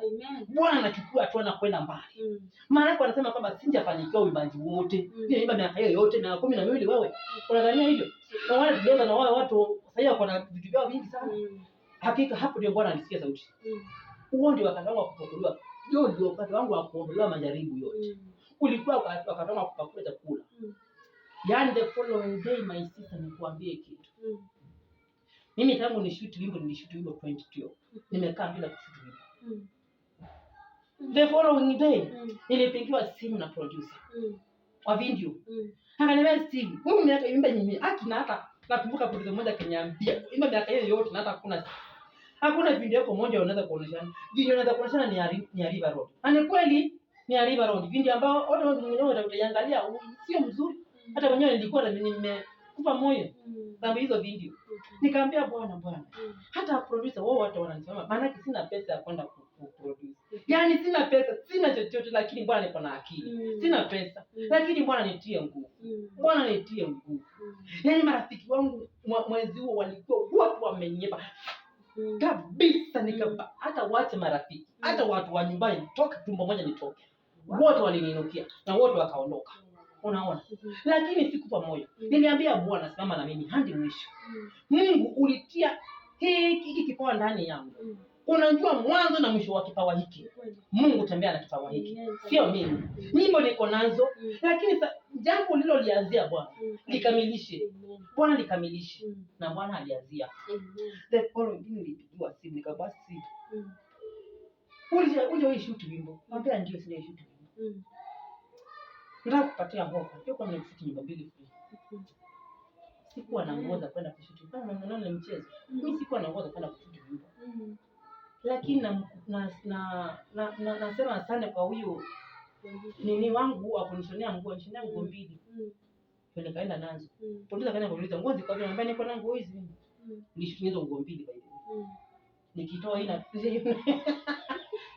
Bwana anachukua hatua na kwenda mbali. Maana wanasema kwamba sijafanikiwa uimbaji wote, nimeimba miaka hiyo yote, miaka 12. Wewe unadhania hivyo? Na wale tulianza na wale watu sasa wako na vitu vyao vingi sana. Hakika hapo ndio Bwana alisikia sauti. Huo ndio wakati wangu wa kupokuliwa. Hiyo ndio wakati wangu wa kuondolewa majaribu yote. Ulikuwa wakati wangu wa kupakua chakula. Yaani the following day, my sister, nikuambie kitu. Mimi tangu nishoot wimbo, nilishoot wimbo 2012. Nimekaa bila kushoot wimbo. The following day nilipigiwa simu na producer wa video. Akaniambia, Steve, huyu miaka imba nyinyi haki na hata nakumbuka producer mmoja akiniambia, imba miaka hiyo yote na hata hakuna video yako moja unaweza kuoneshana. Video unaweza kuoneshana ni ya River Road. Na ni kweli ni ya River Road. Video ambao wote mwenyewe utaiangalia sio mzuri. Hata mwenyewe nilikuwa nimekufa moyo sababu hizo video. Nikaambia Bwana, Bwana, hata producer wao watu wananisimama, maana sina pesa ya kwenda ku produce. Yaani sina pesa, sina chochote, lakini Bwana niko na akili. Sina pesa, lakini Bwana nitie nguvu. Bwana nitie nguvu. Yaani marafiki wangu mwezi huo walikuwa wote wamenyepa kabisa, nikaba hata wache marafiki, hata watu wa nyumbani, toka tumbo moja nitoke. Wote waliniinukia na wote wakaondoka. Unaona? Lakini sikufa moyo. Niliambia Bwana, simama na mimi hadi mwisho. Mungu, ulitia hiki kipawa ndani yangu. Unajua mwanzo na mwisho wa kipawa hiki. Mungu, tembea na kipawa hiki. Sio mimi. Nyimbo niko nazo, lakini jambo ulilolianzia Bwana, likamilishe. Bwana likamilishe. Na Bwana alianzia. The following day nilipigiwa simu, nikaambia simu. Uje wewe shoot wimbo. Mwambia ndio, sija shoot wimbo. Nataka kupatia hofa. Ndio kwa nimeshoot nyimbo mbili free. Sikuwa na nguo za kwenda kushoot. Kama unaona ni mchezo. Mimi sikuwa na nguo za kwenda kushoot wimbo. Lakini na nasema asante kwa huyu nini wangu wa kunishonea nguo, nishonea nguo mbili. Ndio nikaenda nazo. Producer kaenda kuuliza nguo ziko wapi? Niambia niko na nguo hizi. Nilishoot hizo nguo mbili by the way. Nikitoa hii na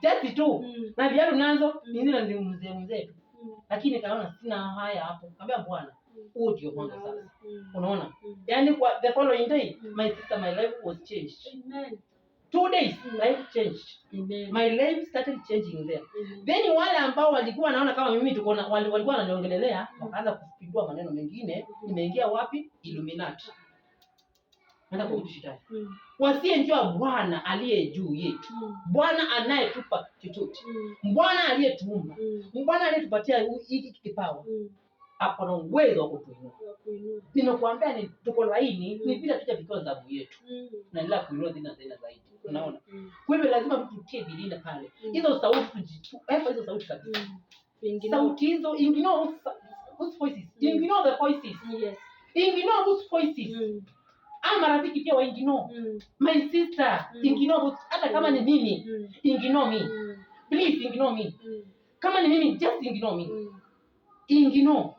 just tu. Na viatu nazo ni zile mzee mzee tu. Lakini nikaona sina haya hapo. Nikamwambia Bwana, huo ndio mwanzo sasa. Unaona? Yaani kwa the following day, my sister, my life was changed. 2 days, life changed. My life started changing there. Then wale ambao walikuwa wanaona kama mimi tuko na walikuwa wananiongelelea, wakaanza kupindua maneno mengine. Nimeingia wapi? Illuminati. Naenda kwa mtu shetani. Wasiyejua Bwana aliye juu yetu. Bwana anayetupa chochote. Bwana aliyetuumba. Bwana aliyetupatia hiki kipawa. Ako na uwezo wa kutuinua. Nimekuambia ni tuko laini, ni vile hatujafikiwa zamu yetu. Naendelea kuinua zina zaidi zaidi. Unaona? Kwa hivyo lazima tutie bidii na pale. Hizo sauti tujitu, hizo sauti kabisa. Sauti hizo, ignore those voices. Ignore the voices. Ignore those voices. Ama marafiki pia wa ignore. My sister, ignore those, hata kama ni mimi, ignore me. Please ignore me. Kama ni mimi, just ignore me. Ignore.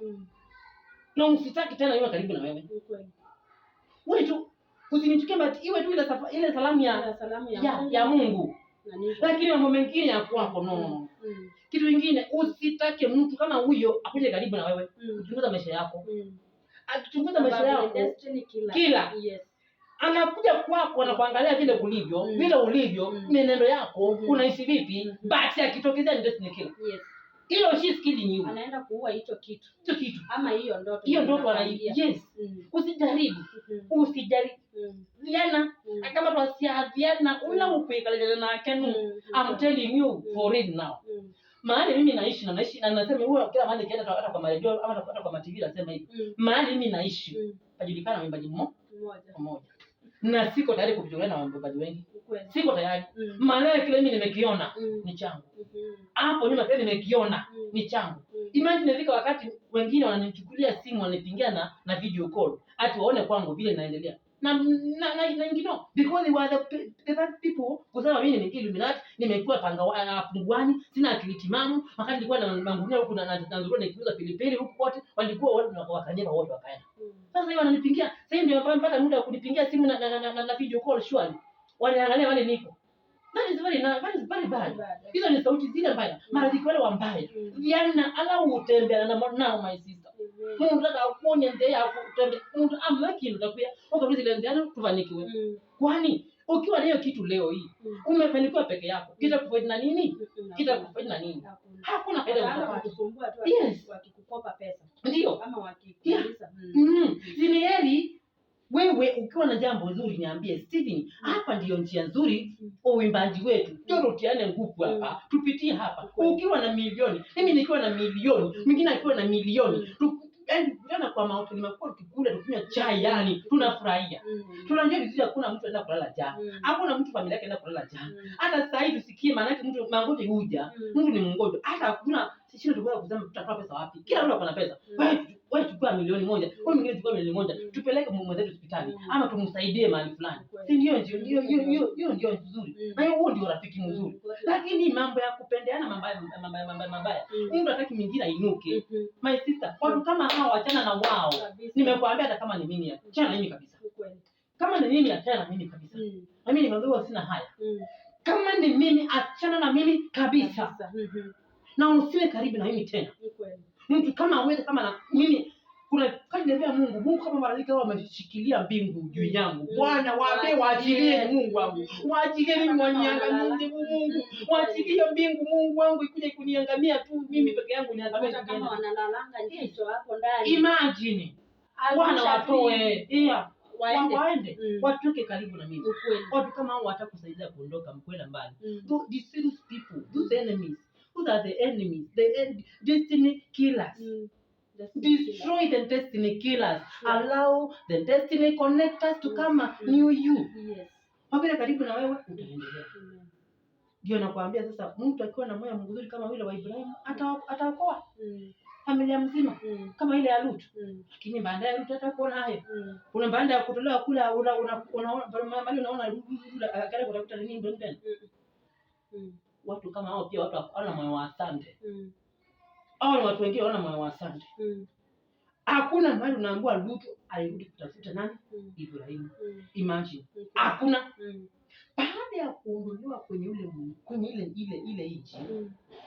Na usitaki tena iwe karibu na wewe. Wewe tu usinichukie, but iwe tu ile salamu ya Salamu ya ya, Mungu. ya Mungu. Na nini? Lakini mambo mengine ya kwako, no, no, no. Kitu kingine, usitake mtu kama huyo akuje karibu na wewe kuchunguza maisha yako. Akichunguza maisha Sababu ni yako, destiny killer. Killer. Anakuja kwako anakuangalia vile ulivyo, vile ulivyo, mienendo yako, unaishi vipi, but akitokezea ni destiny killer. Hiyo she's killing you. Anaenda kuua hicho kitu Hicho kitu. ama hiyo ndoto. Hiyo ndoto ana inapangia. yes. Usijaribu. Usijaribu. Viana kama twasiathiana ula ukwikalana nake nu. I'm telling you for real now. Mahali mimi naishi na naishi na nasema huwa kila mahali nikienda, hata kwa maredio ama hata kwa matv nasema hivi. Mahali mimi naishi pajulikana mwimbaji Mmoja. mmoja. Na siko tayari kujulikana na waimbaji wengi. Ukweli. Siko tayari. Maana kile mimi nimekiona ni changu. Hapo nyuma kile nimekiona ni changu. Imagine imefika wakati wengine wananichukulia simu, wananipigia na video call ati waone kwangu vile naendelea. Na ingino because they were the first people kusema mimi nimeingia Illuminati, nimekuwa panga punguani, sina akili timamu. Wakati nilikuwa na mangunia huku na nikiuza pilipili huku kote, walikuwa wote wakanyema wote wakaenda. Sasa hivi wananipigia, sasa hivi ndio mpaka muda wa kunipigia simu na video call surely. Wanaangalia wale niko. That is very that is very bad. Hizo ni sauti zile mbaya. Marafiki wale wa mbaya. Vijana ala utembea na nao, my sister. Mundu akakuonya nzia ya kutembea. Mundu amna kindu takuya. Ukarudi ile nzia tufanikiwe. Kwani ukiwa na hiyo kitu leo hii umefanikiwa peke yako, kitakufaidi na nini? Kitakufaidi na nini? Hakuna faida Wataanza utapata. kukusumbua tu wakikukopa pesa ama wakikuuliza. Ni heri wewe ukiwa na jambo zuri niambie, Steven, hapa ndiyo njia nzuri uimbaji wetu, ndio tutiane nguvu hapa, tupitie hapa. Ukiwa na milioni, mimi nikiwa na milioni, mwingine akiwa na milioni, yaani tukikutana kwa mahoteli makubwa, tukikula, tukinywa chai, yani tunafurahia. Tunajua vizuri hakuna mtu anaenda kulala njaa. Hakuna mtu familia yake anaenda kulala njaa. Hata sasa hivi tusikie, maana yake mtu mangoja huja, mtu ni mgonjwa, hata hakuna sisi tulikuwa kusema tutatoa pesa wapi? Kila mtu akona pesa. Wewe chukua 1 milioni, wewe mwingine chukua 1 milioni, tupeleke mwenzetu hospitali ama tumsaidie mahali fulani. Si ndio hiyo hiyo hiyo ndio nzuri. Na hiyo huo ndio rafiki mzuri. Lakini mambo ya kupendeana mabaya mabaya mabaya mabaya, mtu hataki mwingine ainuke. My sister, watu kama hao wachana na wao. Nimekuambia hata kama ni mimi, achana na mimi kabisa. Kama ni mimi, achana na mimi kabisa. Na mimi nimeambiwa sina haya. Kama ni mimi, achana na mimi kabisa. Na usiwe karibu na mimi tena. Mtu kama wewe kama na mimi kuna kati niambia Mungu, Mungu kama malaika wao wameshikilia mbingu juu yangu. Bwana waambie waachilie Mungu wangu. Waachilie mimi Kama waniangamize Mungu. Waachilie mbingu Mungu wangu ikuje kuniangamia tu mimi peke yangu niangamie. Hata kama wanalalanga jicho hapo ndani. Imagine. Bwana Arusha tu watoe. Yeah. waende. Waende. Watoke karibu na mimi. Watu kama hao watakusaidia kuondoka mkwenda mbali. The serious people, those enemies, those are the enemies, the destiny killers. Destroy the destiny killers. Allow the destiny connectors to come near you. Wakija karibu na wewe utaendelea. Ndio nakwambia sasa, mtu akiwa na moyo mzuri kama yule wa Ibrahimu ataokoa familia mzima kama ile ya Lut. Lakini baadaye Lut hata kuona hayo. Kuna baada ya kutolewa kula una una una unaona akaenda kutafuta nini ndio tena. Watu kama hao pia watu hawana moyo wa asante. Hao ni watu wengine hawana moyo wa asante. Hakuna mahali unaambiwa Lutu alirudi kutafuta nani? Ibrahimu. Imagine. Hakuna. Baada ya kuondolewa kwenye ule kwenye ile nchi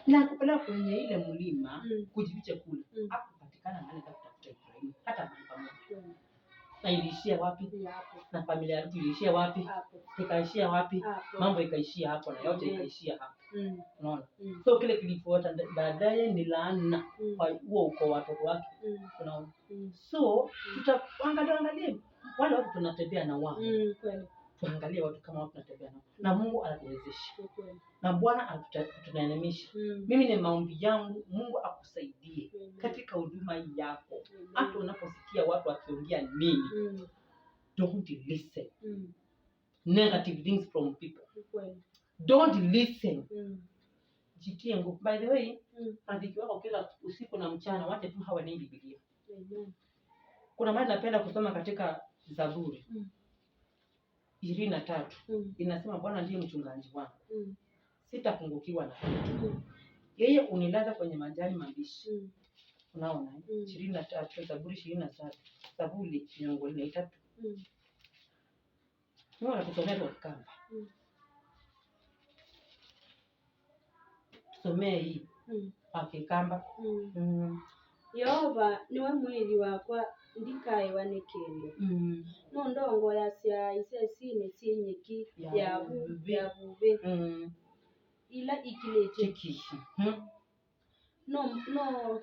na kupelekwa kwenye ile mlima kujificha kule, hakupatikana mahali pa kutafuta Ibrahimu hata mahali pamoja. Na iliishia wapi? Hapo. Na familia ya Lutu iliishia wapi? Hapo. Ikaishia wapi? Hapo. Mambo ikaishia hapo na yote ikaishia hapo. Unaona? So kile kilifuata baadaye ni laana kwa huo ukoo wa watoto wake. Unaona? So tutaangalia angalie wale watu tunatembea na wao. Tuangalie watu kama watu tunatembea nao. Na Mungu anatuwezesha. Na Bwana anatuneemesha. Mimi ni maombi yangu Mungu akusaidie katika huduma yako. Hata unaposikia watu wakiongea nini, don't listen negative things from people. Don't listen. Jitie nguvu. By the way, rafiki wako kila usiku na mchana, wache tu hawa ni Biblia. Kuna mahali napenda kusoma katika Zaburi 23 inasema, Bwana ndiye mchungaji wangu, sitapungukiwa na kitu. Yeye unilaza kwenye majani mabichi. Unaona? 23, Zaburi 23, Zaburi 43. Unaona, tusomee kwa Kikamba. Tusomee hii kwa Kikamba. Yehova niwe mwili wakwa ndikaewa ni kindu nundongoeasya isesini syinyeki Ya buvi. Ya buvi ila ikilitye Chikishi. No no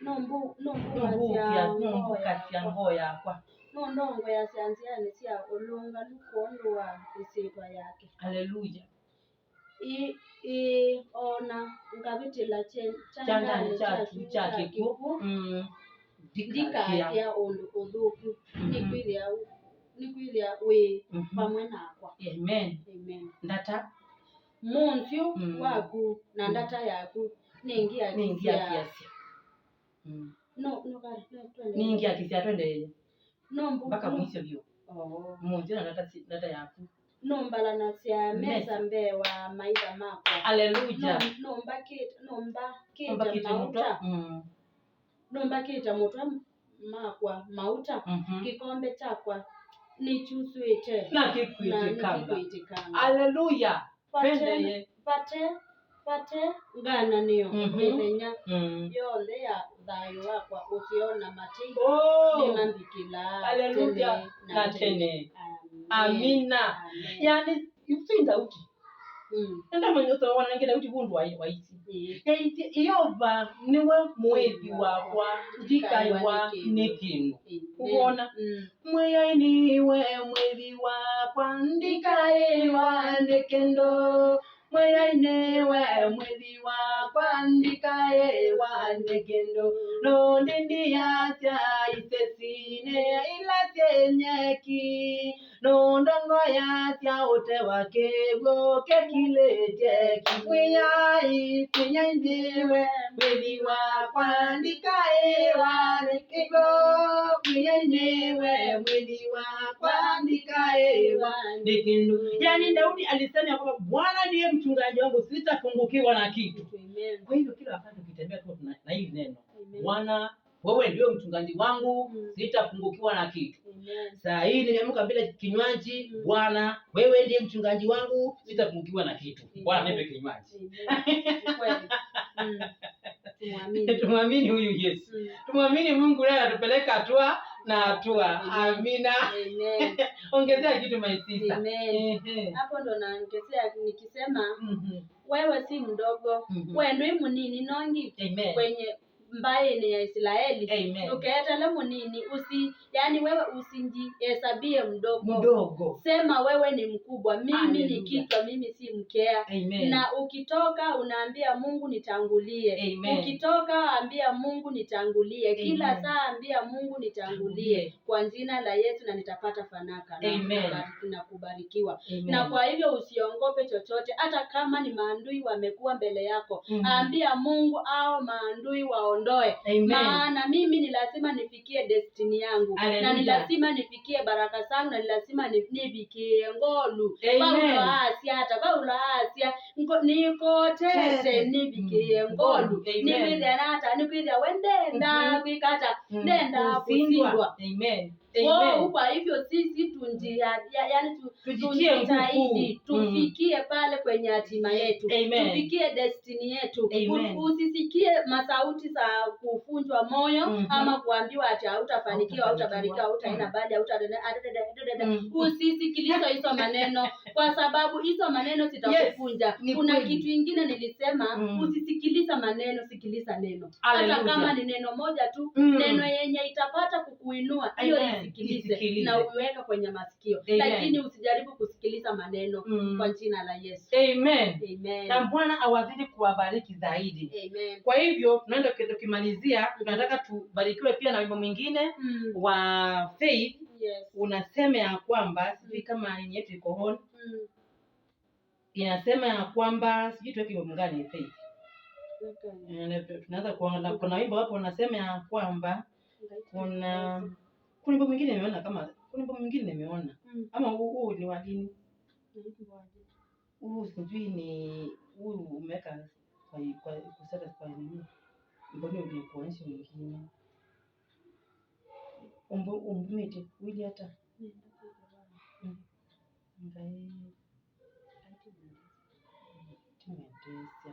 nombu Numbukia nombukasya ngoo numbukasya yakwa ngoo yakwa. nundongoeasya nziani sya ulungalu kwondu wa isyitwa yake. Haleluya. I ona ngavitila Chandani chandani chatu kya cha kikwu. Ndikakia. Ndikakia undu uthuku nikwithia wi pamwe nakwa. Amen. Amen. Ndata Munthyu waku na ndata yaku ningia ningiakisya kiasi. No no kari no twende Ningia kisia twende no mpaka mwisho vyo. Oh. Munjira nata nata yaku. Nombala na cia meza Meza. mbee wa maitha makwa. Haleluya. Nombakite Mbakite muto. mauta. Nombakite mutwe makwa mauta. Kikombe chakwa nichuswite Na na kikwitikanga. nikikwitikanga. Haleluya. Pate Pende pate pate ngananio mithenya yonthe ya thayo wakwa usiona matei Oh. nimambikila Haleluya. tene Na tene. Amen. Amina. Amen. Yani yusi Daudi. Nenda manyoto wana nge Daudi bundu wa waiti. Yaiti iyova niwe mwethi wakwa ndikaiwa nikinu. Amen. Ubona? Mweya niwe mwethi wakwa ndikaiwa nikendo. Mweya niwe mwethi wakwa ndikaiwa nikendo. Londi ndiasya isesine ila syenyeki. Nondongo yasya ute wakegwo kekilete kimwiyai kwiyai ndiwe mwethi wakwa ndikaiwa nikendo. Kwiyai ndiwe mwethi wakwa ndikaiwa nikindu. Yani Daudi alisema ya kwamba Bwana ndiye mchungaji wangu, sitapungukiwa na kitu. Amen. Kwa hivyo kila wakati ukitembea tu na hili neno, Amen. Bwana wewe ndiyo mchungaji wangu, sitapungukiwa na kitu. Amen. Saa hii nimeamka bila kinywaji, Bwana wewe ndiye mchungaji wangu, sitapungukiwa na kitu. Bwana nipe kinywaji. Amen. Ni kweli. Tumwamini. Tumwamini huyu Yesu, tumwamini Mungu, naye atupeleka hatua na hatua. Amina. Amen. Ongezea kitu my sister. Amen. Ehe. Hapo ndo naongezea nikisema wewe si mdogo, we ndwi munini nongi Amen. kwenye mbaini ya Israeli. Amen. Ukeetele munini usi, yani wewe usijihesabie mdogo. Mdogo. Sema wewe ni mkubwa, mimi ni Hallelujah. kichwa, mimi si mkea. Amen. Na ukitoka unaambia Mungu nitangulie. Amen. Ukitoka ambia Mungu nitangulie. Kila Amen. saa ambia Mungu nitangulie kwa jina la Yesu, na nitapata fanaka na, Amen. na kubarikiwa. Amen. Na kwa hivyo usiongope chochote, hata kama ni maandui wamekuwa mbele yako. Ambia Mungu au maandui waondoe. Amen. Maana mimi ni lazima nifikie destiny yangu. Na ni Hallelujah. lazima nifikie baraka zangu, na ni lazima nifikie ngolu. Amen. Paulo asia ata Paulo asia nikotete Tete. nifikie ngolu. Amen. Nikwithia nata nikwithia wendenda kwikata ndenda Kusindwa. kusindwa. Amen. Wow, Amen. kwa hivyo sisi yani Tujitie nguvu. tujitahidi tufikie pale kwenye hatima yetu. Amen. Tufikie destiny yetu. Amen. Usisikie masauti za kufunjwa moyo ama kuambiwa ati hautafanikiwa, Hautafanikiwa. hautabarikiwa, hautaenda bali, Usisikilize hizo maneno kwa sababu hizo maneno zitakufunja. ni Kuna kweli. kitu ingine nilisema, usisikiliza maneno, sikiliza neno. Hata Hallelujah. kama ni neno moja tu, neno yenye itapata kukuinua, hiyo Amen. isikilize Isikilize. na uiweke kwenye masikio. Amen. Lakini usijaribu kusikiliza maneno kwa jina la Yesu. Amen. Amen. Na Bwana awazidi kuwabariki zaidi. Amen. Kwa hivyo tunaenda tukimalizia, tunataka tubarikiwe pia na wimbo mwingine wa Faith. Yes. Unasema ya kwamba sijui kama nini yetu iko on. Inasema ya kwamba sijui tuweke wimbo gani Faith. Okay. Tunaweza kuona kuna wimbo hapo unasema ya kwamba kuna wimbo mwingine nimeona kama kuna wimbo mwingine nimeona ama huu ni wa lini? Huu sijui ni huu umeweka kwa kwa kuseta kwa nini? Mbona ulikuonyesha mwingine? Umbumite wili hata ngai timwendesya.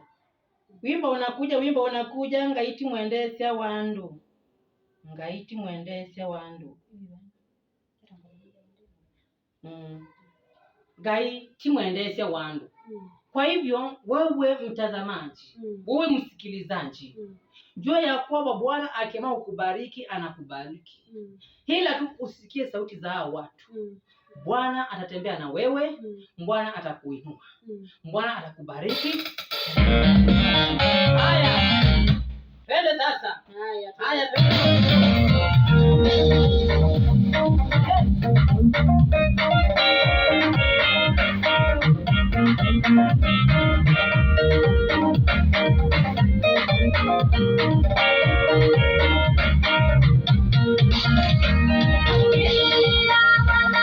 Wimbo unakuja, wimbo unakuja, ngaiti mwendesya wandu. Ngaiti mwendesya wandu. Ngai timwendesya wandu. Kwa hivyo wewe mtazamaji, wewe msikilizaji, jua ya kwamba Bwana akiamua kukubariki anakubariki. Ila tu usikie sauti za hao watu. Bwana atatembea na wewe, Bwana atakuinua, Bwana atakubariki. Haya, twende sasa. Haya. Haya, twende. Ila Bwana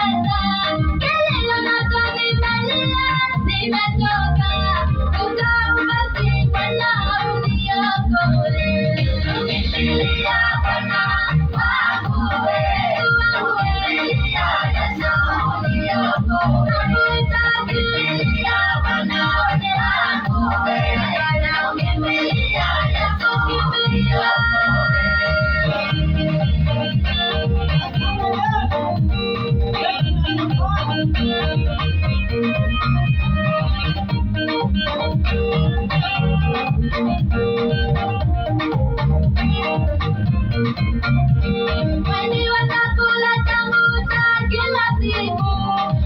pesa. Kilio nacho nimelia, nimechoka. Utaubasi Bwana uniokoe. Ukimbilia Bwana wangu wewe, ukimbilia Yesu uniokoe. Ukimbilia Bwana wangu wewe, ukimbilia Yesu uniokoe. Weni wa chakula changu cha kila siku,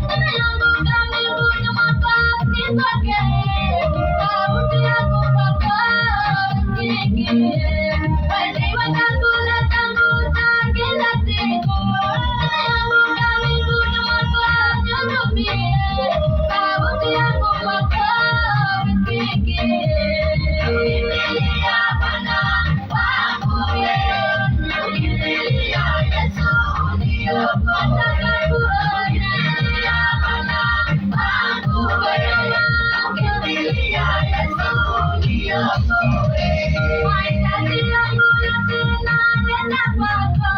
nimeanguka miguuni mwako nipokee. Sauti yangu kwako isikie. Weni wa chakula changu cha kila siku, nimeanguka miguuni mwako nihurumie. Sauti yangu kwako isikie. Kimbilia Bwana wangu wewe, ukimbilia Yesu uniokoe. Kimbilia Bwana wangu wewe, ukimbilia Yesu uniokoe. Mahitaji yangu yote naleta kwako,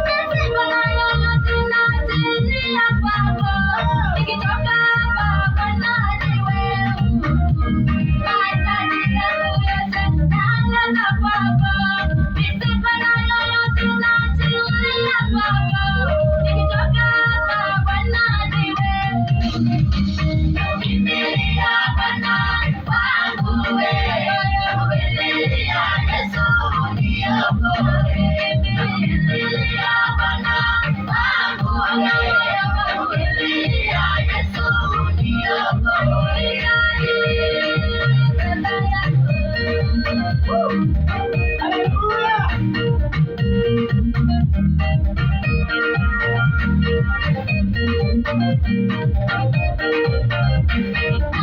mizigo nayo yote naachilia kwako. Nikitoka hapa Bwana ni wewe. Mahitaji yangu yote naleta kwako, mizigo nayo yote naachilia kwako. Nikitoka hapa Bwana ni wewe. Ukimbilia Bwana wangu wewe, ukimbilia Yesu uniokoe. Ukimbilia Bwana wangu wewe, ukimbilia Yesu uniokoe. Haleluya.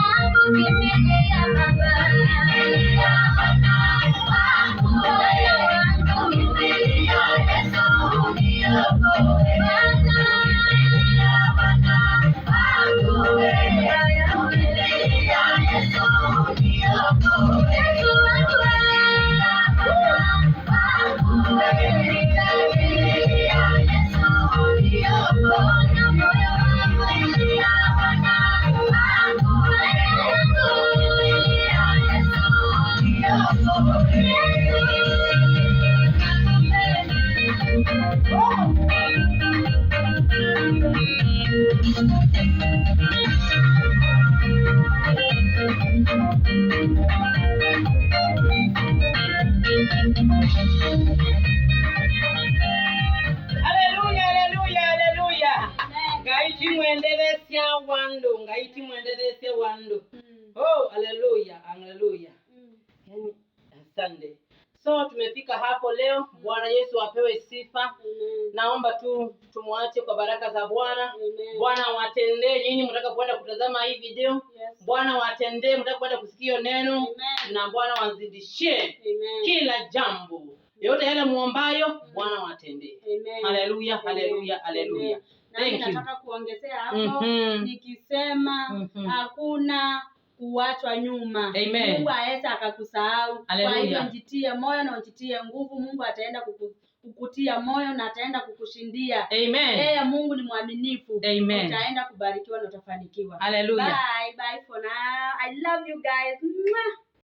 Nakukimbilia Baba, kimbilia Bwana wangu wewe, kimbilia Yesu uniokoe. Kimbilia Bwana wangu wewe, kimbilia Yesu uniokoe. Yesu wangu wewe, Bwana wangu wewe, kimbilia Yesu uniokoe. Moyo wangu kimbilia Bwana wangu wewe, kimbilia Yesu uniokoe. Haleluya, haleluya, haleluya. Ngaiti mwendethesia wandu, ngaiti mwendethesia wandu. Oh, haleluya, haleluya. Yaani, asante. So tumefika hapo leo. Bwana Yesu apewe sifa. Naomba tu tumwache kwa baraka za Bwana. Bwana watendee nyinyi mtaka kwenda kutazama hii video. Yes. Bwana watendee mtaka kwenda kusikia neno Amen. na Bwana wazidishie Amen. kila jambo yote yale muombayo, Bwana watendee. Amen. Haleluya, haleluya, haleluya. Amen. Nami Thank you. nataka kuongezea hapo nikisema hakuna kuachwa nyuma. Amen. Mungu aweza akakusahau. Kwa Haleluya. hivyo njitie moyo na ujitie nguvu. Mungu ataenda kukutia moyo na ataenda kukushindia. Amen. Yeye Mungu ni mwaminifu. Amen. Utaenda kubarikiwa na utafanikiwa. Haleluya. Bye bye for now. I love you guys. Mwah.